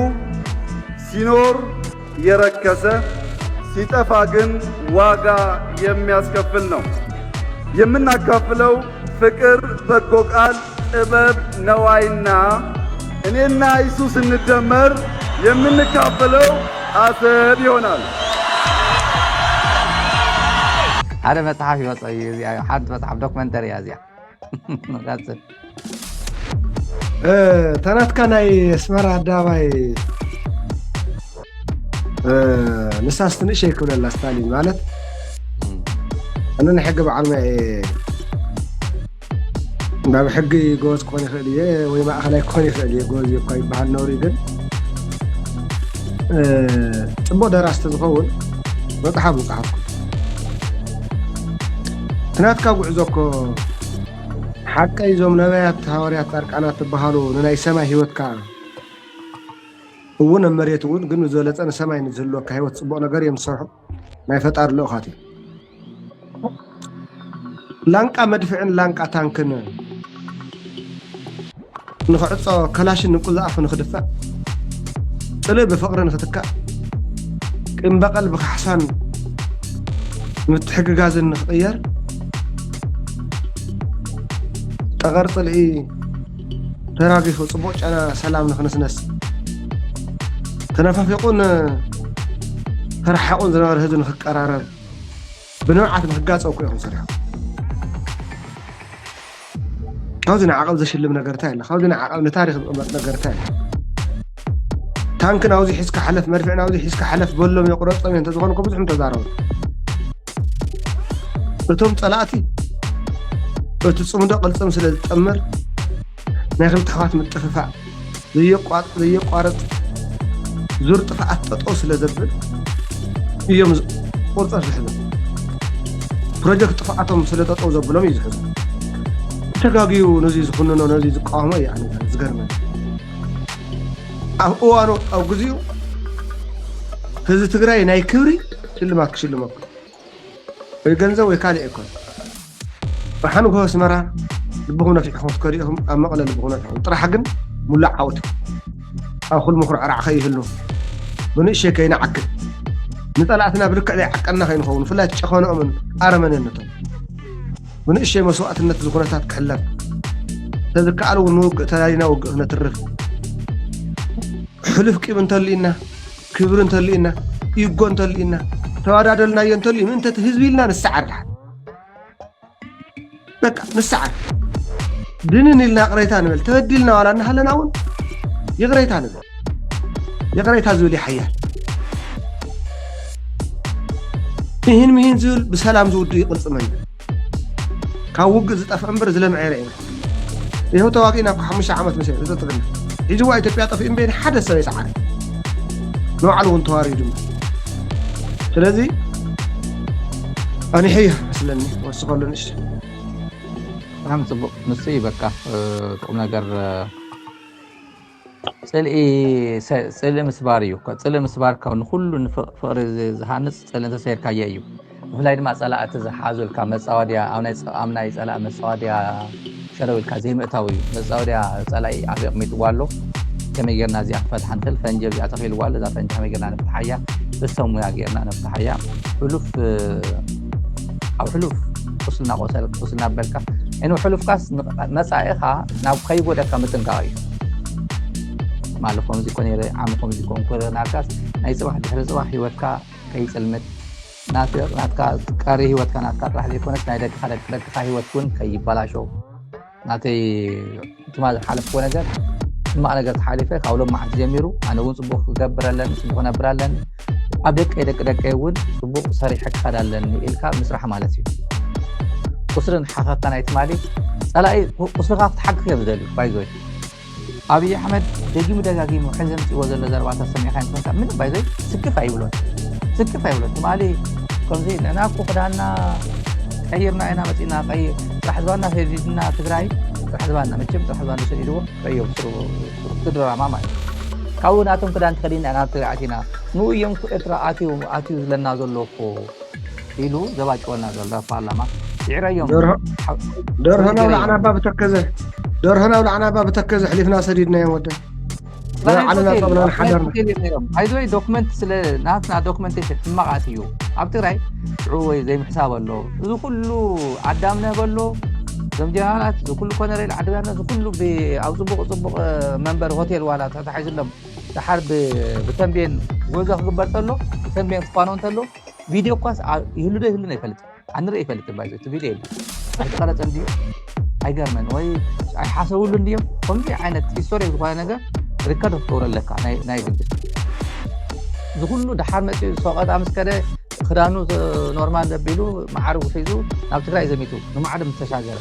ሲኖር የረከሰ፣ ሲጠፋ ግን ዋጋ የሚያስከፍል ነው። የምናካፍለው ፍቅር፣ በጎ ቃል፣ ጥበብ፣ ነዋይና እኔና እሱ ስንደመር የምንካፈለው አሰብ ይሆናል። ሓደ መፅሓፍ ይወፀ እዩ እዚኣ፣ ሓንቲ መፅሓፍ ዶክመንተሪ እያ እዚኣ። ተናትካ ናይ ኣስመራ ኣደባባይ ንሳስ ትንእሸይ ክብለላ ስታሊን ማለት ኣነ ናይ ሕጊ በዓል ሙያ እየ። ናብ ሕጊ ጎበዝ ክኾን ይኽእል እየ ወይ ማእኸላይ ክኾን ይኽእል እየ። ጎበዝ እየ እኳ ይበሃል ነውሪ ግን ፅቡቕ ደራሲ ተዝኸውን መፅሓፍ ምፅሓፍኩ። ትናትካ ጉዕዞ እኮ ሓቀይ እዞም ነቢያት ሃዋርያት ፃድቃናት ትበሃሉ ንናይ ሰማይ ህይወትካ እውን ኣብ መሬት እውን ግን ዝበለፀ ንሰማይ ንዝህልወካ ህይወት ፅቡቕ ነገር እዮም ዝሰርሑ ናይ ፈጣሪ ልኡኻት እዮም። ላንቃ መድፍዕን ላንቃ ታንክን ንኽዕጾ ከላሽን ንቁዛፍ ንኽድፋእ ጽልኢ ብፍቕሪ ንኽትካእ ቂም በቐል ብካሕሳን ምትሕግጋዝን ንኽቕየር ጠቐር ጽልኢ ተራጊፉ ጽቡቕ ጨና ሰላም ንኽንስነስ ተነፋፊቑን ተረሓቑን ዝነበረ ህዝቢ ንኽቀራረብ ብንብዓት ንኽጋጸው እኮ ኢኹም ሰሪሖም። ካብዚ ንዓቐብ ዘሽልም ነገር እንታይ ኣሎ? ካብዚ ንዓቐብ ንታሪኽ ዝቕመጥ ነገር እንታይ ኣሎ? ታንክ ናብዚ ሒዝካ ሓለፍ፣ መድፍዕ ናብዚ ሒዝካ ሓለፍ በሎም እየ ቁረጾም እየ እንተዝኾኑ እኮ ብዙሕ ምተዛረቡ። እቶም ጸላእቲ እቲ ጽምዶ ቅልጽም ስለ ዝጠምር ናይ ክልተ ኣሕዋት ምጥፍፋእ ዘየቋርጥ ዙር ጥፍኣት ጠጠው ስለ ዘብል እዮም ቁርፀት ዝሕዞ። ፕሮጀክት ጥፍኣቶም ስለ ጠጠው ዘብሎም እዩ ዝሕዞ። ተጋግዩ ነዚ ዝኩንኖ ነዚ ዝቃወሞ እዩ ኣነ ዝገርመኒ። ኣብ እዋኑ ኣብ ግዚኡ ህዝቢ ትግራይ ናይ ክብሪ ሽልማት ክሽልመኩም ወይ ገንዘብ ወይ ካልእ ኣይኮን። ብሓንጎ ኣስመራ ልብኹም ነፊሕኹም ክትከዱ ኢኹም፣ ኣብ መቐለ ልብኹም ነፊሕኹም። ጥራሕ ግን ሙሉእ ዓወት ኣብ ኩል ምኹርዕራዕ ከይህሉ ብንእሸ ከይንዓክል ንጠላእትና ብልክዕ ዘይዓቀና ከይንኸውን ብፍላይ እቲ ጨኾነኦምን ኣረመኔነቶም ብንእሸ መስዋእትነት እዚ ኩነታት ክሕለፍ ተዝከኣል እውን ንውግእ ተላሊና ውግእ ክነትርፍ ሕሉፍ ቂም እንተልዩና ክብሪ እንተልዩና ኢጎ እንተልዩና ተዋዳደልናዮ እንተልዩ ምእንተ እቲ ህዝቢ ኢልና ንሰዓር ድሓን በቃ ንሰዓር ድንን ኢልና ቅሬታ ንበል ተበዲልና ዋላ እናሃለና እውን ይቅሬታ ንበል ይቅሬታ ዝብል ይሓያል ይህን ምሂን ዝብል ብሰላም ዝውድእ ይቅልፅመና ካብ ውግእ ዝጠፍእ እምበር ዝለምዐ የረእና ይኸው ተዋጊእና እኮ ሓሙሽተ ዓመት መሰ ዝጥጥብና ሕጂ ዋ ኢትዮጵያ ጠፊኡ እምበይን ሓደ ሰብ ኣይሰዓረ ንባዕሉ እውን ተዋሪዱ ስለዚ ኣኒሐ እየ መስለኒ ወስኸሉ ንእሽተ ብጣዕሚ ፅቡቅ ንሱ እዩ በቃ ቁም ነገር ፅልኢ ምስባር እዩ ፅልኢ ምስባር ካብ ንኩሉ ፍቅሪ ዝሃንፅ ፅልኢ እንተሰይርካዮ እዩ ብፍላይ ድማ ፀላእቲ ዝሓዙልካ መፃወድያ ኣብ ናይ ፀላእ መፃወድያ ሸረው ኢልካ ዘይምእታው እዩ መፃወድያ ፀላኢ ኣበይ ኣቕሚጥዋ ኣሎ ከመይ ጌርና እዚኣ ክፈትሓ ንኽእል ፈንጂ ኣብዚኣ ተኺልዋ ኣሎ እዛ ፈንጂ ከመይ ጌርና ንፍትሓያ ብሰብ ሙያ ጌርና ንፍትሓያ ሕሉፍ ኣብ ሕሉፍ ቁስልና ቆሰል ቁስልና በልካ እኑ ሕሉፍካስ መፃኢኻ ናብ ከይጎደካ ምጥንቃቕ እዩ ማለት ከምዚ ኮነ ዓሚ ከምዚ ኮንኩ ናልካስ ናይ ፅባሕ ድሕሪ ፅባሕ ህይወትካ ከይፅልምት ናትካ ቀሪ ህይወትካ ናትካ ጥራሕ ዘይኮነስ ናይ ደቅኻ ደቂ ደቅኻ ህይወት እውን ከይበላሾ ናተይ ትማ ዝሓለፍክዎ ነገር ሕማቕ ነገር ተሓሊፈ ካብ ሎም መዓልቲ ጀሚሩ ኣነ እውን ፅቡቅ ክገብር ኣለኒ ፅቡቅ ክነብር ኣለኒ ኣብ ደቀይ ደቂ ደቀይ እውን ፅቡቅ ሰሪሐ ክኸድ ኣለኒ ኢልካ ምስራሕ ማለት እዩ ቁስሊ ንሓኸካ ናይ ትማሊ ፀላኢ ቁስልኻ ክትሓክኽ እዮም ዝደልዩ ባይዞይ ኣብይ ኣሕመድ ደጊሙ ደጋጊሙ ሕዚ ምፅእዎ ዘሎ ዘረባታት ሰሚዕካ ይመስለካ ምንም ባይዘይ ስክፍ ኣይብሎን ስክፍ ኣይብሎን ትማሊ ከምዚ ንሕና እኮ ክዳና ቀይርና ኢና መፂና ቀይ ጥራሕ ዝባና ሰዲድና ትግራይ ጥራሕ ዝባና መቸም ጥራሕ ዝባና ሰዲድዎ ቀዮም ስድራማ ማለት ካብኡ ናቶም ክዳን ተኸዲና ናብ ትግራይ ኣቲና ንኡ እዮም እኮ ኤርትራ ኣትዩ ኣትዩ ዝለና ዘሎ እኮ ኢሉ ዘባጭወና ዘሎ ፓርላማ። ይዕረዮም። ደርሆ ናብ ላዕናባ ብተከዘ ደርሆ ናብ ላዕናባ ብተከዘ ሕሊፍና ሰዲድናዮም ወደ ዓለና ጸብና ሓደርና። ባይዘወይ ዶክመንት ስለ ናትና ዶክመንቴሽን ሕማቓት እዩ። ኣብ ትግራይ ሽዑ ወይ ዘይምሕሳብ ኣሎ። እዚ ኩሉ ኣዳም ነህበሎ፣ እዞም ጀነራላት፣ እዚ ኩሉ ኮነሬል ዓድጋና፣ እዚ ኩሉ ብ- ኣብ ፅቡቕ ፅቡቕ መንበሪ ሆቴል ዋላ ተታሒዙሎም፣ ደሓር ብ- ብተንቤን ጎዞ ክግበር ተሎ፣ ብተንቤን ክፋኖ እንተሎ ቪድዮ እኳስ ኣ- ይህሉ ዶ ይህሉን ኣይፈልጥን። ኣንርኢ ይፈልጥን ባይዘ እቲ ቪድዮ የለ ኣይተቐረፀን ድዮ ኣይገርመን ወይ ኣይሓሰብሉን ድዮም። ከምዚ ዓይነት ሂስቶሪክ ዝኾነ ነገር ሪከርድ ክትገብሮ ኣለካ ናይ ናይ ግድን። እዚ ኩሉ ደሓር መፂኡ ሰቆጣ ምስ ከደ ክዳኑ ኖርማል ዘቢሉ መዓርጉ ሒዙ ናብ ትግራይ ዘሚቱ ንማዕዶ ምስ ተሻገረ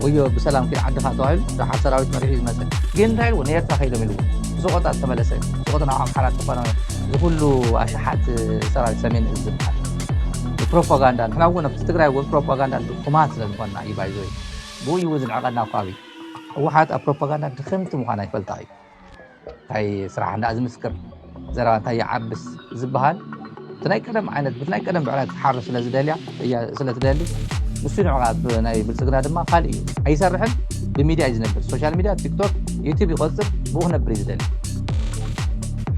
ወዮ ብሰላም ኪድ ዓድኻ ተባሂሉ ደሓር ሰራዊት መሪሑ እዩ ዝመፀ። ግን እንታይ ኢልዎ ንኤርትራ ከይዶም ኢልዎ ብሰቆጣ ዝተመለሰ ሰቆጣ ናብ ኣምሓራ ተኾነ ዝኩሉ ኣሽሓት ሰራዊት ሰሜን እዝ ዝበሃል ብፕሮፓጋንዳ ንሕና እውን ኣብቲ ትግራይ እውን ፕሮፓጋንዳ ድኹማት ስለ ዝኾንና እዩ ባይዞ ብኡ እዩ ዝንዕቐና እኳ ኣብዩ ህወሓት ኣብ ፕሮፓጋንዳ ድኽምቲ ምዃና ይፈልጣ እዩ። እንታይ ስራሕ እንዳ ዝምስክር ዘረባ እንታይ ይዓብስ ዝበሃል እቲ ናይ ቀደም ዓይነት ብቲ ናይ ቀደም ብዕራይ ክትሓርስ ስለ ዝደልያ እያ ስለ ትደሊ ንሱ ንዕቓ ናይ ብልፅግና ድማ ካልእ እዩ ኣይሰርሕን ብሚድያ እዩ ዝነብር ሶሻል ሚድያ ቲክቶክ ዩቲብ ይቆፅር ብኡ ክነብር እዩ ዝደሊ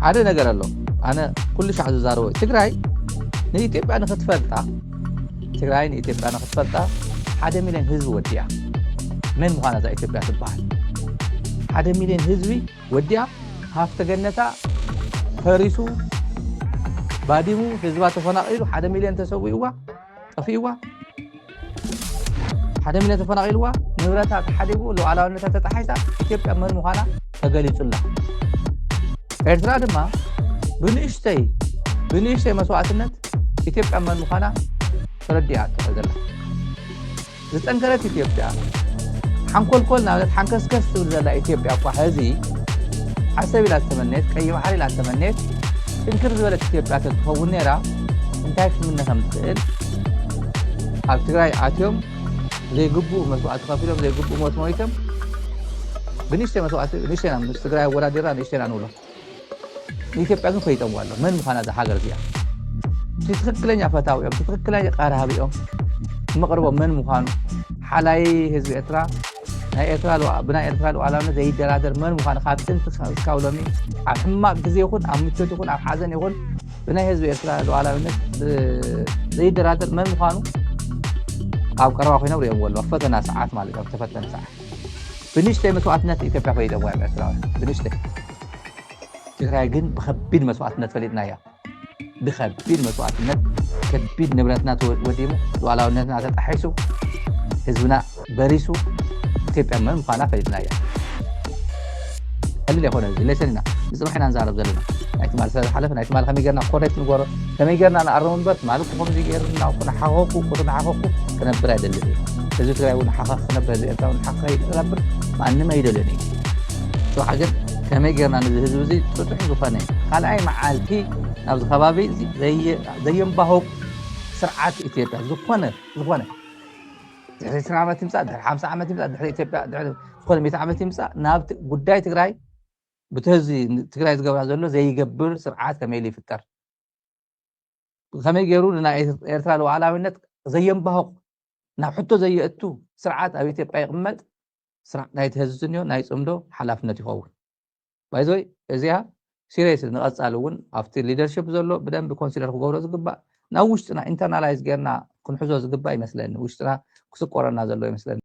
ሓደ ነገር ኣሎ ኣነ ኩሉ ሻዕ ዝዛረቦ ትግራይ ንኢትዮጵያ ንክትፈልጣ ትግራይ ንኢትዮጵያ ንክትፈልጣ ሓደ ሚሊዮን ህዝቢ ወዲያ መን ምዃና እዛ ኢትዮጵያ ትበሃል ሓደ ሚሊዮን ህዝቢ ወዲያ ሃፍተ ገነታ ፈሪሱ ባዲሙ ህዝባ ተፈናቒሉ ሓደ ሚሊዮን ተሰዊእዋ ጠፊእዋ ሓደ ሚሊዮን ተፈናቒልዋ ንብረታ ተሓዲጉ ሉዓላውነታ ተጣሒሳ ኢትዮጵያ መን ምዃና ተገሊጹላ ኤርትራ ድማ ብንእሽተይ ብንእሽተይ መስዋዕትነት ኢትዮጵያ መን ምዃና ተረዲኣ ትኸ ዘላ ዝጠንከረት ኢትዮጵያ ሓንኮልኮል ናብለት ሓንከስከስ ትብል ዘላ ኢትዮጵያ እኳ ሕዚ ዓሰብ ኢላ ዝተመነየት ቀይ ባሕሪ ኢላ ዝተመነየት ጥንክር ዝበለት ኢትዮጵያ ተትኸውን ነይራ እንታይ ክትምነ ከም ትኽእል ኣብ ትግራይ ኣትዮም ዘይግቡእ መስዋዕቲ ከፊሎም ዘይግቡእ ሞት ሞይቶም ብንሽተ መስዋዕቲ ንሽተና ምስ ትግራይ ኣወዳዲራ ንሽተና ንብሎ ንኢትዮጵያ ግን ፈይጠምዋ ኣሎ መን ምዃና እዛ ሃገር እዚኣ እቲ ትክክለኛ ፈታዊኦም እቲ ትክክለኛ ቀራቢኦም መቅርቦም መን ምዃኑ ሓላይ ህዝቢ ኤርትራ ናይ ኤርትራ ብናይ ኤርትራ ሉዓላውነት ዘይደራደር መን ምዃኑ ካብ ጥንቲ እስካብ ሎሚ ኣብ ሕማቅ ግዜ ይኹን ኣብ ምቾት ይኹን ኣብ ሓዘን ይኹን ብናይ ህዝቢ ኤርትራ ሉዓላውነት ዘይደራደር መን ምዃኑ ኣብ ቀረባ ኮይኖም ሪኦም ወሎ ፈተና ሰዓት ማለት ኣብ ተፈተነ ሰዓት ብንሽተይ መስዋዕትነት ኢትዮጵያ ፈይዶም እዮም ኤርትራውያን ብንሽተይ ትግራይ ግን ብከቢድ መስዋዕትነት ፈሊጥና እያ ብከቢድ መስዋዕትነት ከቢድ ንብረትና ወዲሙ ሉዓላውነትና ተጣሒሱ ህዝብና በሪሱ ኢትዮጵያ መን ምዃና ፈሊጥና እያ ቀሊል ኣይኮነ እዚ ሌሰን ኢና ንፅባሕ ኢና ንዛረብ ዘለና ናይ ትማል ስለ ዝሓለፈ ናይ ትማል ከመይ ገርና ኮሬክት ንገሮ ከመይ ገርና ንኣረሙ እምበር ትማል እኮ ከምዚ ገይርና እኮ ንሓኸኩ እኮ ንሓኸኩ ክነብር ኣይደልን እዩ ህዝቢ ትግራይ እውን ሓኸክ ክነብር ህዝቢ ኤርትራ እውን ሓኸክ ክነብር ማንም ኣይደልን እዩ ፅባሕ ግን ከመይ ገርና ነዚ ህዝቢ እዚ ጥጡሕ ዝኾነ ካልኣይ መዓልቲ ናብዚ ከባቢ ዘየንባሆ ስርዓት ኢትዮጵያ ዝኾነ ዝኾነ ድሕሪ ዕስራ ዓመት ይምፃእ ድሕሪ ሓምሳ ዓመት ይምፃእ ድሕሪ ኢትዮጵያ ዝኾነ ሚእቲ ዓመት ይምፃእ ናብ ጉዳይ ትግራይ ብቲ ህዝቢ ትግራይ ዝገብራ ዘሎ ዘይገብር ስርዓት ከመይ ኢሉ ይፍጠር ከመይ ገይሩ ንናይ ኤርትራ ሉዓላዊነት ዘየንባህቕ ናብ ሕቶ ዘየእቱ ስርዓት ኣብ ኢትዮጵያ ይቕመጥ ስርዓት ናይቲ ህዝቢ ዝንዮ ናይ ፅምዶ ሓላፍነት ይኸውን ባይዘወይ እዚኣ ሲሪየስ ንቐፃሊ እውን ኣብቲ ሊደርሽፕ ዘሎ ብደንቢ ኮንሲደር ክገብሮ ዝግባእ ናብ ውሽጥና ኢንተርናላይዝ ጌርና ክንሕዞ ዝግባእ ይመስለኒ ውሽጥና ክስቆረና ዘሎ ይመስለኒ